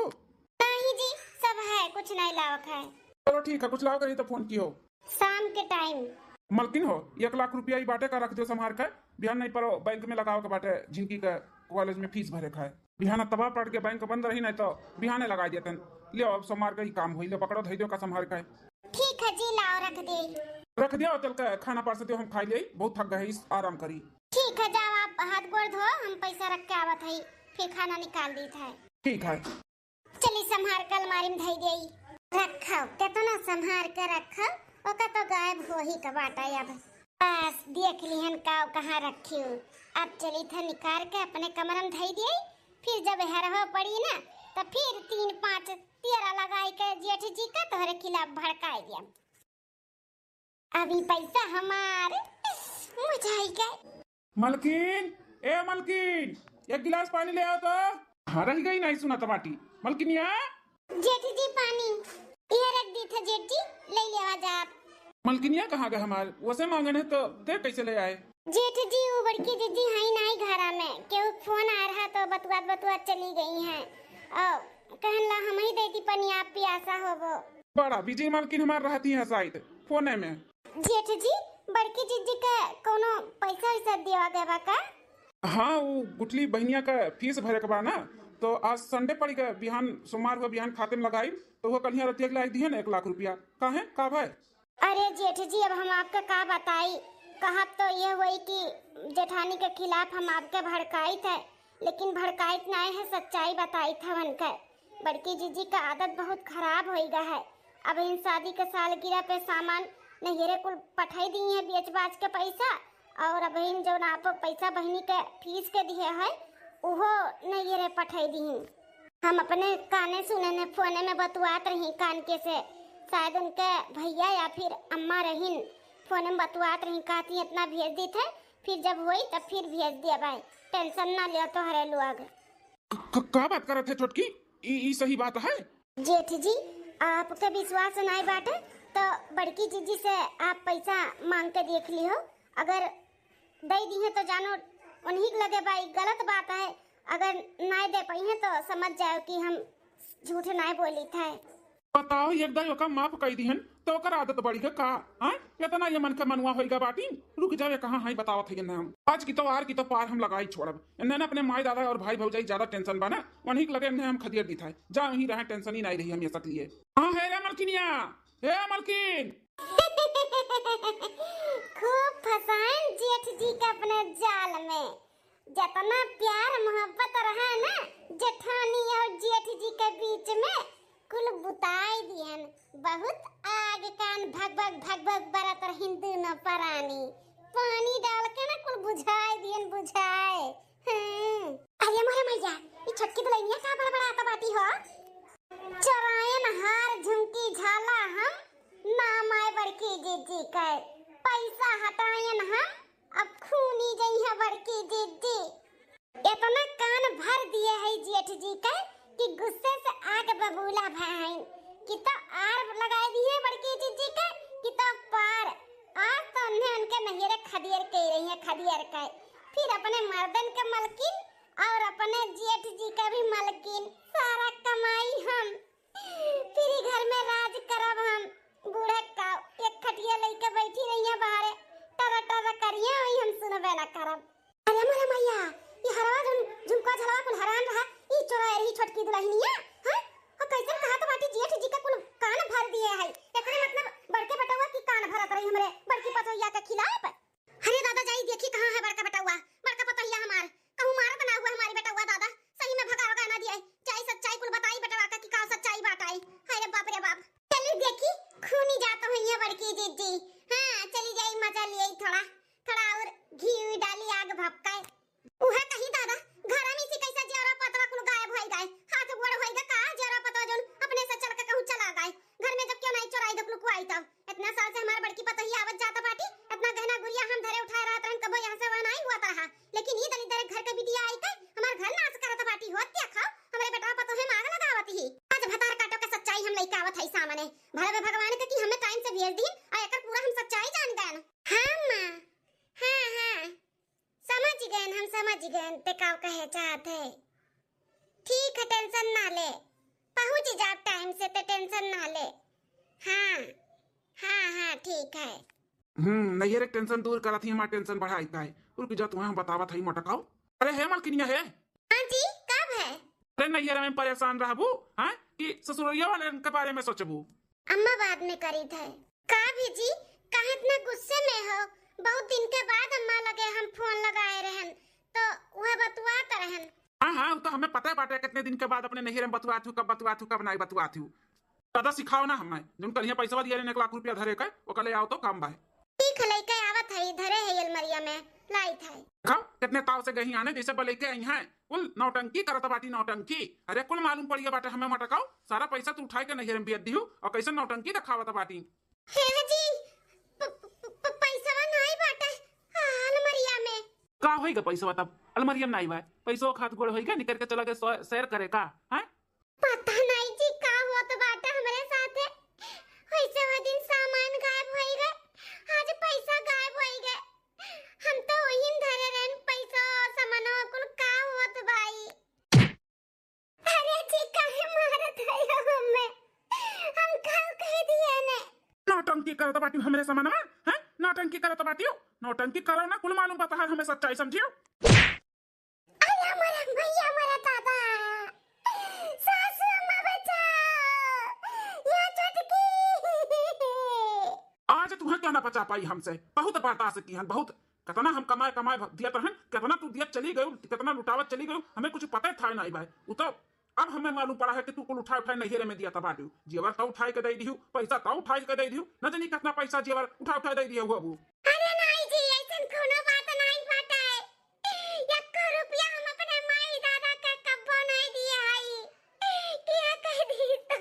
नहीं जी, सब है, कुछ नहीं लावक है। चलो ठीक है, कुछ लावक रही तो फोन किहो। शाम के टाइम। मलकिन हो, एक लाख रुपया ई बाटे का रख दियो संभाल के, बिहान नहीं परो बैंक में लगावे के बाटे, झिनकी के कॉलेज में फीस भरे का है। बिहान तबाह पड़ के बैंक बंद रही नहीं तो बिहाने लगाई देतन। लियो अब संभाल के ही काम होई, लियो पकड़ो धई दियो का संभाल के। ठीक है जी, लाओ रख दे। रख दियो, चल के खाना पास दियो, हम खाई ले, बहुत थक गए, इस आराम करी। ठीक है, जाओ आप हाथ गोड़ धो, हम पैसा रख के आवत है, फिर खाना निकाल दी था। ठीक है। चली, संभार के अलमारी में धई देई। रखो, केतना संभार के रखो, ओका तो गायब हो ही के बाटे अब। बस, देख लिहन का कहाँ रखियो। अब चली था निकाल के अपने कमरा में धई देई, फिर जब हरहो पड़ी ना, तो फिर तीन पाँच तेरा लगाई के जेठ जी का तोहरे खिलाफ भड़काई दिया। अभी पैसा हमार, मजा आई गए। मलकिन, ए मलकिन, एक गिलास पानी ले आओ तो। हाँ, रह गई नहीं सुना तबाटी। मलकिनिया। जेठ जी, पानी। ये रख दी था जेठ जी, ले लेवा जा आप। मलकिनिया कहाँ गए हमार? वैसे मांगन है तो दे कैसे ले आए? जेठ जी, वो बड़की जीजी हई नाई घरा में, केहू फोन आ रहा तो बतुआत बतुआत चली गई हैं। और कहन ला हम ही दे दी पनिया, आप पियासा होबो। बड़ा बिजी मालकिन हमार रहती है शायद फोने में। जेठ जी, बड़की जीजी के कोनो पैसा वैसा दिया गया बा का? हाँ, वो गुठली बहनिया का फीस भरे के बा ना, तो आज संडे पड़ गए, बिहान सोमवार हुआ, बिहान खाते में लगाई, तो वो कल यहाँ रतिया के लाई दिए ना एक लाख रुपया। काहे, का भाई? अरे जेठ जी, अब हम आपके का बताई, कहब तो ये हुई कि जेठानी के खिलाफ हम आपके भड़काइत है, लेकिन भड़काइत नाय है, सच्चाई बताइत है उनके। बड़की जीजी का आदत बहुत खराब होई गा है। अब इन शादी के सालगिरह पे सामान नैहरे कुल पठाई दी है, बेच बाच के पैसा, और अब इन जौन आप पैसा बहिनी के फीस के दिए है, उहो नैहरे पठाई दी। हम अपने काने सुने ने, फोने में बतुआत रही कान के से, शायद उनके भैया या फिर अम्मा रहीन, फोने में बतुआत रही, कहती इतना भेज दी थे, फिर जब होई तब फिर भेज दिया भाई, टेंशन ना लियो तोहरे लोग। क-, क-, का बात करत है छोटकी? ई, ई सही बात है? जेठ जी, आपके विश्वास नाय बाटे तो बड़की जीजी से आप पैसा मांग के देख लिहो, अगर दे दी है तो जानो उन्हीं के लगे बा, ई गलत बात है। अगर नाय दे पाई है तो समझ जाओ कि हम झूठ नाय बोली थे। बताओ, एक दाई ओका माफ कई दिहन तो ओकर आदत बढ़ी गई का? हाँ, इतना ये मन के मनुआ होई गा बाटी। रुक जाओ, ये कहाँ है बतावत है इन्हें हम। आज की तो आर की तो पार हम लगाई छोड़ब। इन्हें ना अपने माई दादा और भाई भौजाई ज्यादा टेंशन बा ना, उन्हीं के लगे इन्हें हम खदेड़ दी था। जा वहीं रहे, टेंशन ही नहीं रही हम ये सब लिए। हाँ है रे मलकिनिया, हे मलकिन। खूब फंसाइन जेठ जी के अपने जाल में। जतना प्यार मोहब्बत रहे ना जेठानी और जेठ जी के बीच में, कुल बुताई दिहन। बहुत आग कान भग भग भग भग बरत रहिन दुनो परानी। पानी डाल के ना कुल बुझाई दिहन, बुझाए। हाँ। अरे मोरे मैया, ई छोटकी दुल्हनिया का बड़बड़ात बाटी हो? चोरायन हार झुमकी झाला हम, नाम आए बड़की जीजी के। पैसा हटायन हम, अब खूनी जइहे बड़की जीजी। इतना कान भर दिए है जेठ जी के कि गुस्से से आग बबूला भए हैं। कि तो आर लगाए दिए बड़की जिज्जी के, कि तो पार। आज तो उन्हें उनके नैहरे खदियर के रही है, खदियर के। फिर अपने मर्दन के मलकिन और अपने जेठ जी का भी मलकिन। सारा कमाई हम फिर ई घर में राज करब हम। बूढ़ा का एक खटिया लइके बैठी रहिया बाहरे, टर टर करिया वही हम सुनबे ना करब। अरे मोरे मैया, ई हरवा जौन झुमका झलवा कुल हरान रहा, ई चोरा रही छोटकी दुलहिनिया, हैं? और कैसन कहत बाटी जेठ जी का कुल कान भर दिए है। एकरे मतलब बड़के बेटवा की कान भरत रही हमरे बड़की पतोहिया के खिलाफ। अरे दादा जाई देखी कहाँ है बड़का बेटवा, बड़का पतोहिया हमार। कहूँ मारत ना हुआ हमारी बेटवा दादा, सही में भगा वगा ना दिए। जाई सच्चाई कुल बताई बेटवा का कि का सच्चाई बात आई। हाय रे बाप रे बाप। चली देखी खूनी जात हुई है बड़की जिज्जी। हाँ चली जाई मजा लिए थोड़ा, थोड़ा और घी उई डाली आग भपकाए। उहे कही दादा, घर में से कैसा जेवरा पतवा कुल गायब होई गए, हाथ गोड़ होई गए का जेवरा पतवा जौन अपने से चल के कहूँ चला गए। घर में जब क्यों नहीं चोराई दो लुकवाई तब। इतना साल से हमार बड़की पतोहिया आवत जात बाटी, इतना गहना गुरिया हम धरे उठाए रहत रहन, कबो यहाँ से वहाँ नहीं हुआ रहा, लेकिन ई दलिद्दर घर के बिटिया आई के हमार घर नाश करत बाटी, होत क्या खाओ, हमरे बेटवा पतोहे में आग लगावत ही। आज भतार काटो के सच्चाई हम लइके आवत है सामने, भले भगवान के कि हमें टाइम से भेज दीन और एकर पूरा हम सच्चाई जान गए। हाँ माँ, हाँ हाँ, समझ गए हम, समझ गए ते का कहे चाहत है। ठीक है टेंशन ना ले, पहुँच जाब टाइम से ते टेंशन ना ले। हाँ हाँ हाँ ठीक है। हम्म, नैहरे के टेंशन दूर करत ही हमार टेंशन बढ़ाई का है। रुक जा तुम्हें हम बतावत हई मोटकाऊ। अरे हे मलकिनिया हे। हाँ जी, कब है? अरे नैहरे में परेशान रहबू, हाँ, कि ससुररिया वाले के बारे में सोचबू? अम्मा बाद में करी थे। का भी जी, काहे इतना गुस्से में हो? बहुत दिन के बाद अम्मा लगे हम फोन लगाए रहन, तो वह बतुआत रहन। हाँ हाँ, वो तो हमें पता है बाटे, कितने दिन के बाद अपने नैहरे में बतुआत हूँ, कब बतुआत हूँ, कब नहीं बतुआत हूँ। ज्यादा सिखाओ ना हमें, जौन कल यहाँ पैसा दिया रहने एक लाख रुपया धरे के, ओकर ले आओ तो काम बाय। ठीक है, लइके आवत है, धरे है अलमरिया में, लाइत है। देखो, कितने ताव से गही आने, जैसे बलैके आई हैं। कुल नौटंकी करत बाटी, नौटंकी। अरे, कुल मालूम पड़िए बाटे हमें मटकाऊ, सारा पैसा तू उठाए के नैहरे में बियत दिहू, और कैसे नौटंकी देखावत बाटी। हे जी, प-, प-, प-, पैसवा नाई बाटे, हाँ, अलमरिया में। का होई गा पैसवा तब? अलमरिया में नाई बा, पैसवा खात गोड़ होई गा, निकर के चला गए सो-, सैर करे का, हैं? पता नहीं जी का होत बाटे हमरे साथे। वैसे वो दिन सामान गायब होई गए, आज पैसा गायब होई गए। हम तो वही धरे रहन पैसा, सामानवा कुल का होत भाई। अरे जी काहे मारत है हमें? हम का कह दिए ने? नौटंकी करत बाटी हमरे सामानवा, हैं? नौटंकी करत बाटी, नौटंकी करो ना, कुल मालूम बता हमें सच्चाई समझियो। अरे मोरे भैया, मोरे दादा, सासू अम्मा बचाओ, या छोटकी। आज तुम्हें क्यों ना बचा पाई हमसे, बहुत बर्दाश्त की हन, बहुत। कितना हम कमाए, कमाए भ-, दियत रहन, कितना तू दियत चली गई, कितना लुटावत चली गई, हमें कुछ पता था नहीं भाई। वो तो अब हमें मालूम पड़ा है कि तू कुल उठा उठा नैहरे में दिया था बाटू, जेवर तो उठा के दे दिहू, पैसा तो उठा के दे दिहू, न जानी कितना पैसा जेवर उठा उठा दे दिया हुआ वो। अरे नहीं जी, ऐसन कोनो बात नहीं बाटे। एको रुपया हम अपने माई दादा के कब्बो नहीं दिए हई। क्या कह दी तू?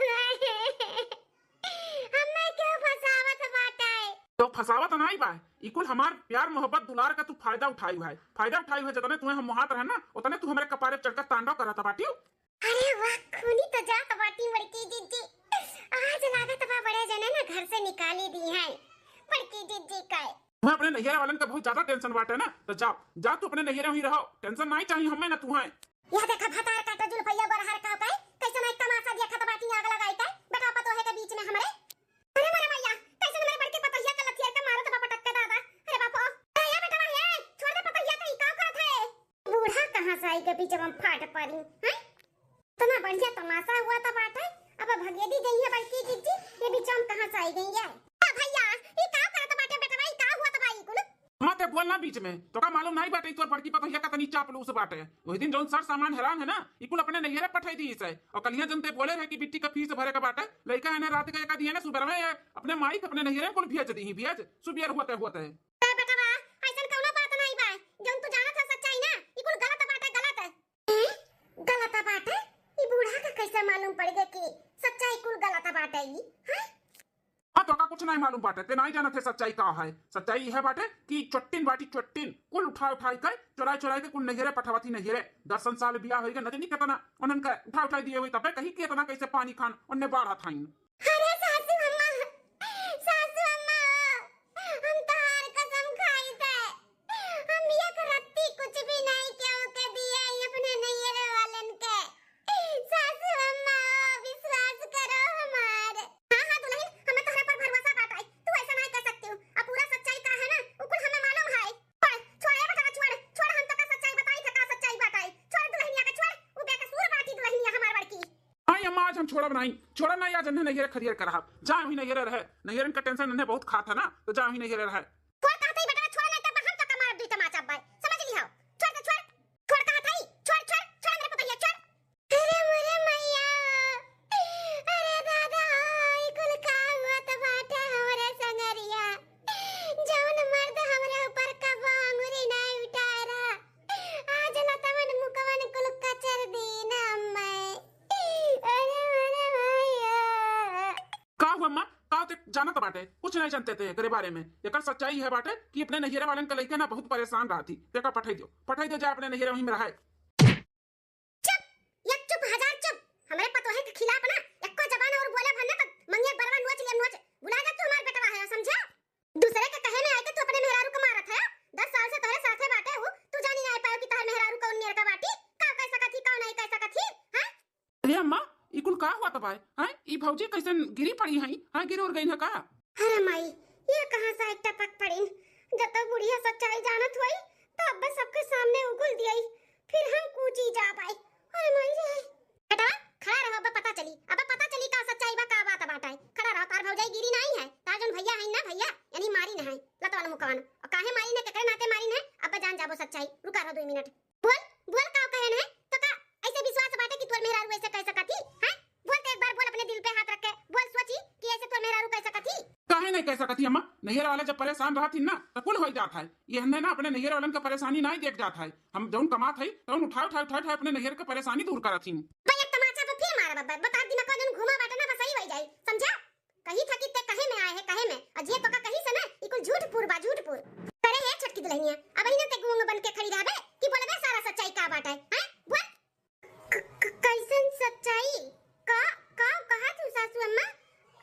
हमें क्यों फंसावत बाटे? तो फंसावत नहीं बा, ई कुल हमार प्यार मोहब्बत दुलार का तू फायदा उठाई है, फायदा उठाई है। जितने तुम्हें हम मोहात रहे ना, उतने तू हमारे कपारे चढ़कर तांडव करत बाटियो। अरे वाह, खूनी तो जात बाटी बड़की जिज्जी। आज लागत बा बड़े जने ना घर से निकाली दी है बड़की जिज्जी का। तुम्हें अपने नैहरा वालन का बहुत ज्यादा टेंशन बाटे ना, तो जा, जा तू अपने नैहरा ही रहो, टेंशन नहीं चाहिए हमें ना तू है। यह देखा भतार काटा जुल्फैया गोरहर का का, कैसे नहीं तमाशा देखत बाटी आग लगाई का, बेटा पतोहे के बीच में हमरे। अरे मोरे मैया, कैसे हमरे बड़के पतोहिया का लथियर के मारत बा पटक के दादा। अरे बापो, ए, ए बेटवा, ए, छोड़ दे पतोहिया का, ई का करत है? बूढ़ा कहाँ से आई के बीच में फाट पड़ी, हैं? इतना बढ़िया तमाशा हुआ था बाटे, अब भगेदी गई है बड़की जिज्जी, ये बीच में कहाँ से आई गई है? ए भैया, ई का करत बाटे बेटवा, ई का हुआ था भाई कुल? मत बोल ना बीच में, तो का मालूम नहीं बाटे तोर बड़की पतोहिया का तनी चापलूस बाटे। वही दिन जौन सर सामान हेरान है ना, ई कुल अपने नैहरे पठाई दी इसे। और कलिया जन ते बोले रहे कि बिट्टी का फीस भरे का बाटे, लइका है ना रात का एका दिए ना सुबह में अपने माई के अपने नैहरे कुल भेज दी, भेज सुबह होते होते। ए बेटवा, ऐसन कौनो बात नहीं बा, जौन तू जानत है सच्चाई ना, ई कुल गलत बाटे, गलत। ए? गलत बाटे? ई बूढ़ा का कैसे मालूम पड़ गए कि सच्चाई कुल गलत बाटे ई? हैं? हाँ तोका कुछ नाहीं मालूम बाटे, ते नाहीं जानत है सच्चाई का है। सच्चाई यह बाटे कि चोट्टिन बाटी चोट्टिन, कुल उठा उठाई के, चोराई चोराई के कुल नैहरे पठावत ही नैहरे। दर्शन साल बियाह होइगा, न जानी केतना उन्हन के उठा उठाई दिए हुई, तबे कही कि एतना कैसे पानी खान ओन्ने बाढ़त हईन। अरे सासू अम्मा, सासू अम्मा, हम तोहार कसम खाई थे, हम एक रत्ती कुछ भी नाहीं केहू के दिए अपने नैहरे वालन के। सासू अम्मा, विश्वास करो हमार। हाँ, हाँ दुलहिन, हमें तोहरा पर भरोसा बाटे, तू ऐसा नाहीं कर सकती हो। अब पूरा सच्चाई का है ना, उ कुल हमें मालूम है। छोड़, छोड़, ए बेटा, छोड़, छोड़, हम तो का सच्चाई बताई थे, का सच्चाई बताई। छोड़ दुलहिनिया के, छोड़, उ बेकसूर बाटी दुलहिनिया हमार बड़की। हाँ अम्मा, आज हम छोड़ब नाहीं, छोड़ब नाहीं, आज इन्हें नैहरे खरियर करब। जा वहीं नैहरे रहे, नैहरन का tension इन्हें बहुत खात है ना, तो जा वहीं नैहरे रहे। छोड़ कहत ही बेटा, छोड़ नाहीं तो हम तो का मारब दुई तमाचा अब्बे, समझ लिहो। छोड़ तो छोड़, छोड़ कहत ही, छोड़, छोड़, छोड़ हमरे पतोहिया, छोड़। अरे मोरे मैया, अरे दादा, ई कुल का हुआ त बाटे हमरे संगरिया? जौन मर्द हमरे ऊपर कबो अंगुरी नाहीं उठाए रहा, आज लतवन मुकवन कुल कचर दीन अम्मा। अरे मोरे मैया। का हुआ अम्मा? का ते जानत बाटे? कुछ नाहीं जानते थे एकरे बारे में। एकर सच्चाई है बाटे कि अपने नैहरे वालन के लइके ना बहुत परेशान रहती। तेका पठाई दियो, पठाई दियो जा अपने नैहरे वहीं में रहे। चुप, एक चुप हजार चुप। हमरे पतोहे के खिलाफ ना एको जबान और बोले भर ना तो मंगे बरवा नोच लिया नोच। भुला जा तू हमार बेटवा है, समझा? दूसरे के कहे में आके तू अपने मेहरारू के मारत है। दस साल से तोहरे साथे बाटे हु, तू जानी नाहीं पायो कि तोहर मेहरारू कौन नियर का बाटी, का कह सकत ही, का नाहीं कह सकत ही, हैं? अरे अम्मा, ई कुल का हुआ तबाय? हैं? ई भौजी कैसन गिरी पड़ी हैं? हाँ, गिर उर गई है का? अरे माई, ये कहाँ से एक टपक पड़ीन? जब तक बुढ़िया सच्चाई जानत हुई, तो अब्बे सबके सामने उगुल दियाई, फिर हम कूची जा पाई। अरे माई रे। बेटा, खड़ा रहो, अब्बे पता चली, अब्बे पता चली का सच्चाई बा, का बात बाटे। खड़ा रहो, तार भौजाई गिरी नाहीं है, तार जौन भैया है ना, भैया, यानी मारी न है, लतवन मुकवन। और काहे मारी न, केकरे नाते मारी न है, अब्बे जान जाबो सच्चाई। रुका रहो दो मिनट। बोल, बोल का कहे न है, तो का ऐसे विश्वास बाटे कि तोर मेहरारू ऐसे कह सकत ही, हैं? बोल तो एक बार, बोल अपने दिल पे हाथ रख के, बोल सोची कि ऐसे तोर मेहरारू कह सकत ही। काहे नाहीं कह सकत ही अम्मा? नैहर वाले जब परेशान रहत ही ना, तो कुल हो जात है। ये हमने ना अपने नैहर वालन का परेशानी नाहीं देख जात है। हम जौन कमात है, तौन उठा, उठा, उठा, उठा अपने नैहर का परेशानी दूर करत ही। भाई एक तमाचा तो फिर मारा बब्बा, बता दिमाग का जौन घुमा बाटे ना, बस सही हो जाई, समझा? कही था कि ते कहे में आए है, कहे में, और जे तोका कही से ना, ई कुल झूठ पूर बा, झूठ पूर। करे हे छोटकी दुलहिनिया, अबही ना ते गूंग बन के खड़ी रहबे कि बोलबे सारा सच्चाई का बाटे, हैं? बोल। क-, क-, कैसन सच्चाई? का, का कहा तू सासू अम्मा?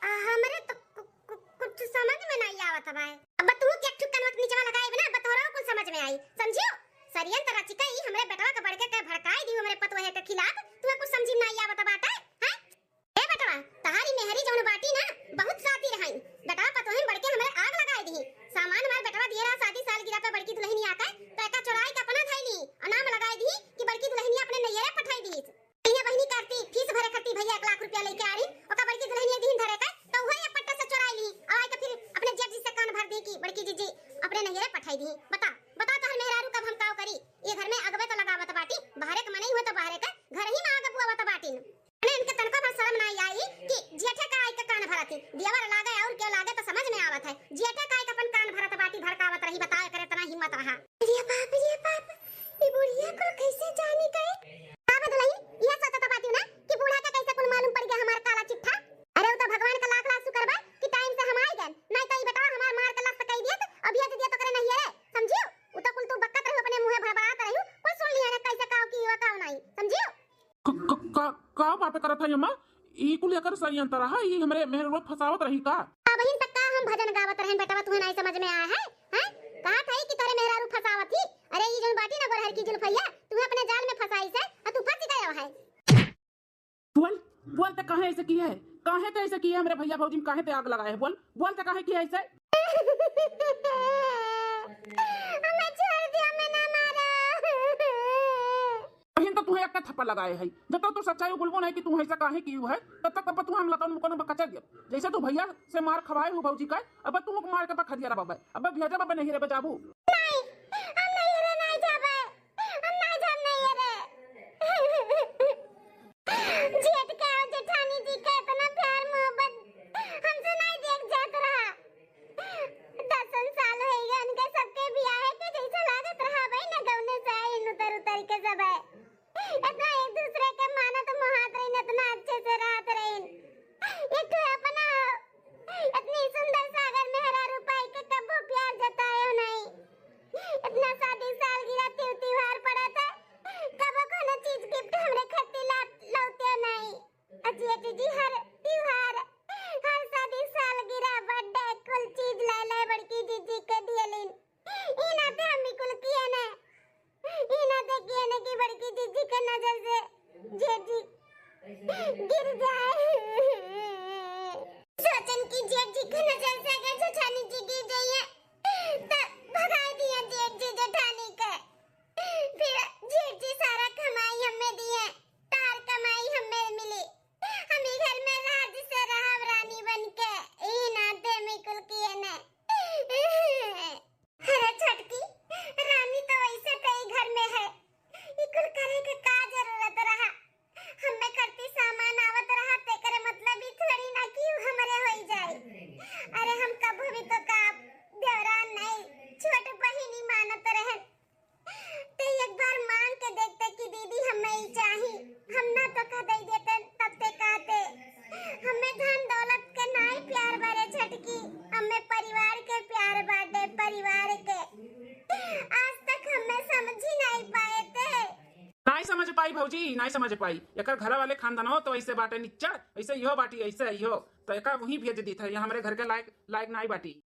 आ, हमरे तो कु-, कु-, कुछ समझ में नाहीं आवत बाय। अब तू के एक ठो कनवा के नीचवा लगाए बिना, अब तोहरा कुछ समझ में आई, समझियो? षड्यंत्र रचिका ई हमरे बेटवा के बड़के के भड़काए दी हमरे पतोहे के खिलाफ, तुम्हें कुछ समझ में नाहीं आवत बाटे, हैं? ए बेटवा, तहारी मेहरी जौन बाटी ना, बहुत शातिर हईं। बेटवा पतोहिन बड़के हमरे आग लगाए दिही। सामान हमार बेटवा दिए रहा शादी सालगिरह पे बड़की दुलहिनिया के, तो एका चोराई के अपना धइली, और नाम लगाए दिही कि बड़की दुलहिनिया अपने नैहरे पठाई दिहिस। इहे बहिनी करती, फीस भरे खातिर भैया एक लाख रुपया लेके आड़ी, ओका बड़की दुलहिनिया दिहिन धरे के, तो उहे ये पट्टा से चोराई ली, और आके फिर अपने जेठ जी से कान भर दी कि बड़की जीजी अपने नैहरे पठाई दिही। बता, बता तोहर मेहरारू कब हम काव करी? ये घर में अगबे तो लगावत बाटी, बाहरे के मनई हुए तो बाहरे के, घर ही में आग बुआवत बाटिन। अरे इनके तनको भर शर्म नाहीं आई कि जेठे का आई के कान भरती, देवर लागे और क्यों लागे तो समझ में आवत है, जेठे का आई के अपन कान भरत बाटी, भड़कावत रही, बताओ एकर इतना हिम्मत रहा। अरे बाप रे बाप, ई बुढ़िया कुल कैसे जानी गए? का बे दुलहिन, यह सोचत बाटियो ना कि बूढ़ा के कैसे कुल मालूम पड़ गया हमार काला चिट्ठा? अरे उ तो भगवान का लाख लाख शुक्र बा कि टाइम से हम आए गए, नाहीं तो ई बेटवा हमार मार के लाश कई दियत, अब भेज दियत ओकरे नैहरे, समझियो? उ तो कुल तू बकत रही, अपने मुँहे भड़बड़ात रही, कुल सुन लिया ना कैसे काव की हुआ काव नाहीं, समझियो? क-, क-, का, का बात करत है अम्मा? ई कुल एकर षड्यंत्र है, ई हमरे मेहरुआ फंसावत रही का? अबहिन तक का हम भजन गावत रहन बेटवा, तुहे नाहीं समझ में आया है? हैं? कहा था कि तोरे मेहरारू फंसावत ही? अरे ई जौन बाटी ना गोरहर की जुल्फैया, तुहे अपने जाल में फंसाई से, आ तू फंस गया है। बोल, बोल ते काहे ऐसे किए है? काहे ते ऐसे किए हमरे भैया भौजी में, काहे ते आग लगाए है? बोल, बोल ते काहे किए ऐसे? हमें छोड़ दिया, हमें ना मारा। बहिन तो तुहे एक थप्पड़ लगाए है, जब तक तू सच्चाई उगलबो नहीं कि तू ऐसा काहे किए है, तब तक, तब तक तू हम लतन मुकन बकचा दिया। जैसे तू भैया से मार खवाए हो भौजी का, अब तू मार के बखरिया रहा बाबा, अब भेजा बाबा नहीं रे बजाबू। नहीं, हम नहीं रे, नहीं जाबे, हम नहीं जाब नहीं रे। जेठ का और जेठानी जी का इतना प्यार मोहब्बत हमसे नहीं देख जात रहा। दसन साल होइगा उनके सबके बियाहे के, जैसे लागत रहा भाई ना गौने से आइन उतर उतर के सब है। इतना एक दूसरे के मानत मोहात रहीन, इतना अच्छे से रहत रहीन। एक ठो अपना इतनी गिर जाए। सोचन कि जेठ जी के नजर से अगर जेठानी जी गिर जाइए, त भगाए दिया जेठ जी जेठानी के। फिर जेठ जी सारा कमाई हमें दिए, तार कमाई हमें मिली। हम ई घर में राज से रहब रानी बन के, ई नाते में कुल किए ने। अरे छोटकी, रानी तो वैसे कई घर में है, ई कुल करे के का जरूरत रहा? हमें करती सामान आवत रहा, तेकरे मतलब ई थोड़ी ना कि उ हमरे होई जाए। अरे हम कभो भी तो का देवरान नहीं, छोट बहिनी मानत रहन। ते एक बार मांग के देखते कि दीदी हमें ई चाही, हम ना तो कह दे देते, तब ते कहते। हमें धन दौलत के नाई प्यार बारे छोटकी, हमें परिवार के प्यार बाटे, परिवार के। आज तक हमें समझी नहीं पाए थे। नाई समझ पाई भौजी, नाई समझ पाई। एकर घरा वाले खानदानो तो ऐसे बाटे निच्चड़, ऐसे इहो बाटी, ऐसे इहो। तो एका वहीं भेज दी था, ये हमरे घर के लायक, लायक नाई बाटी।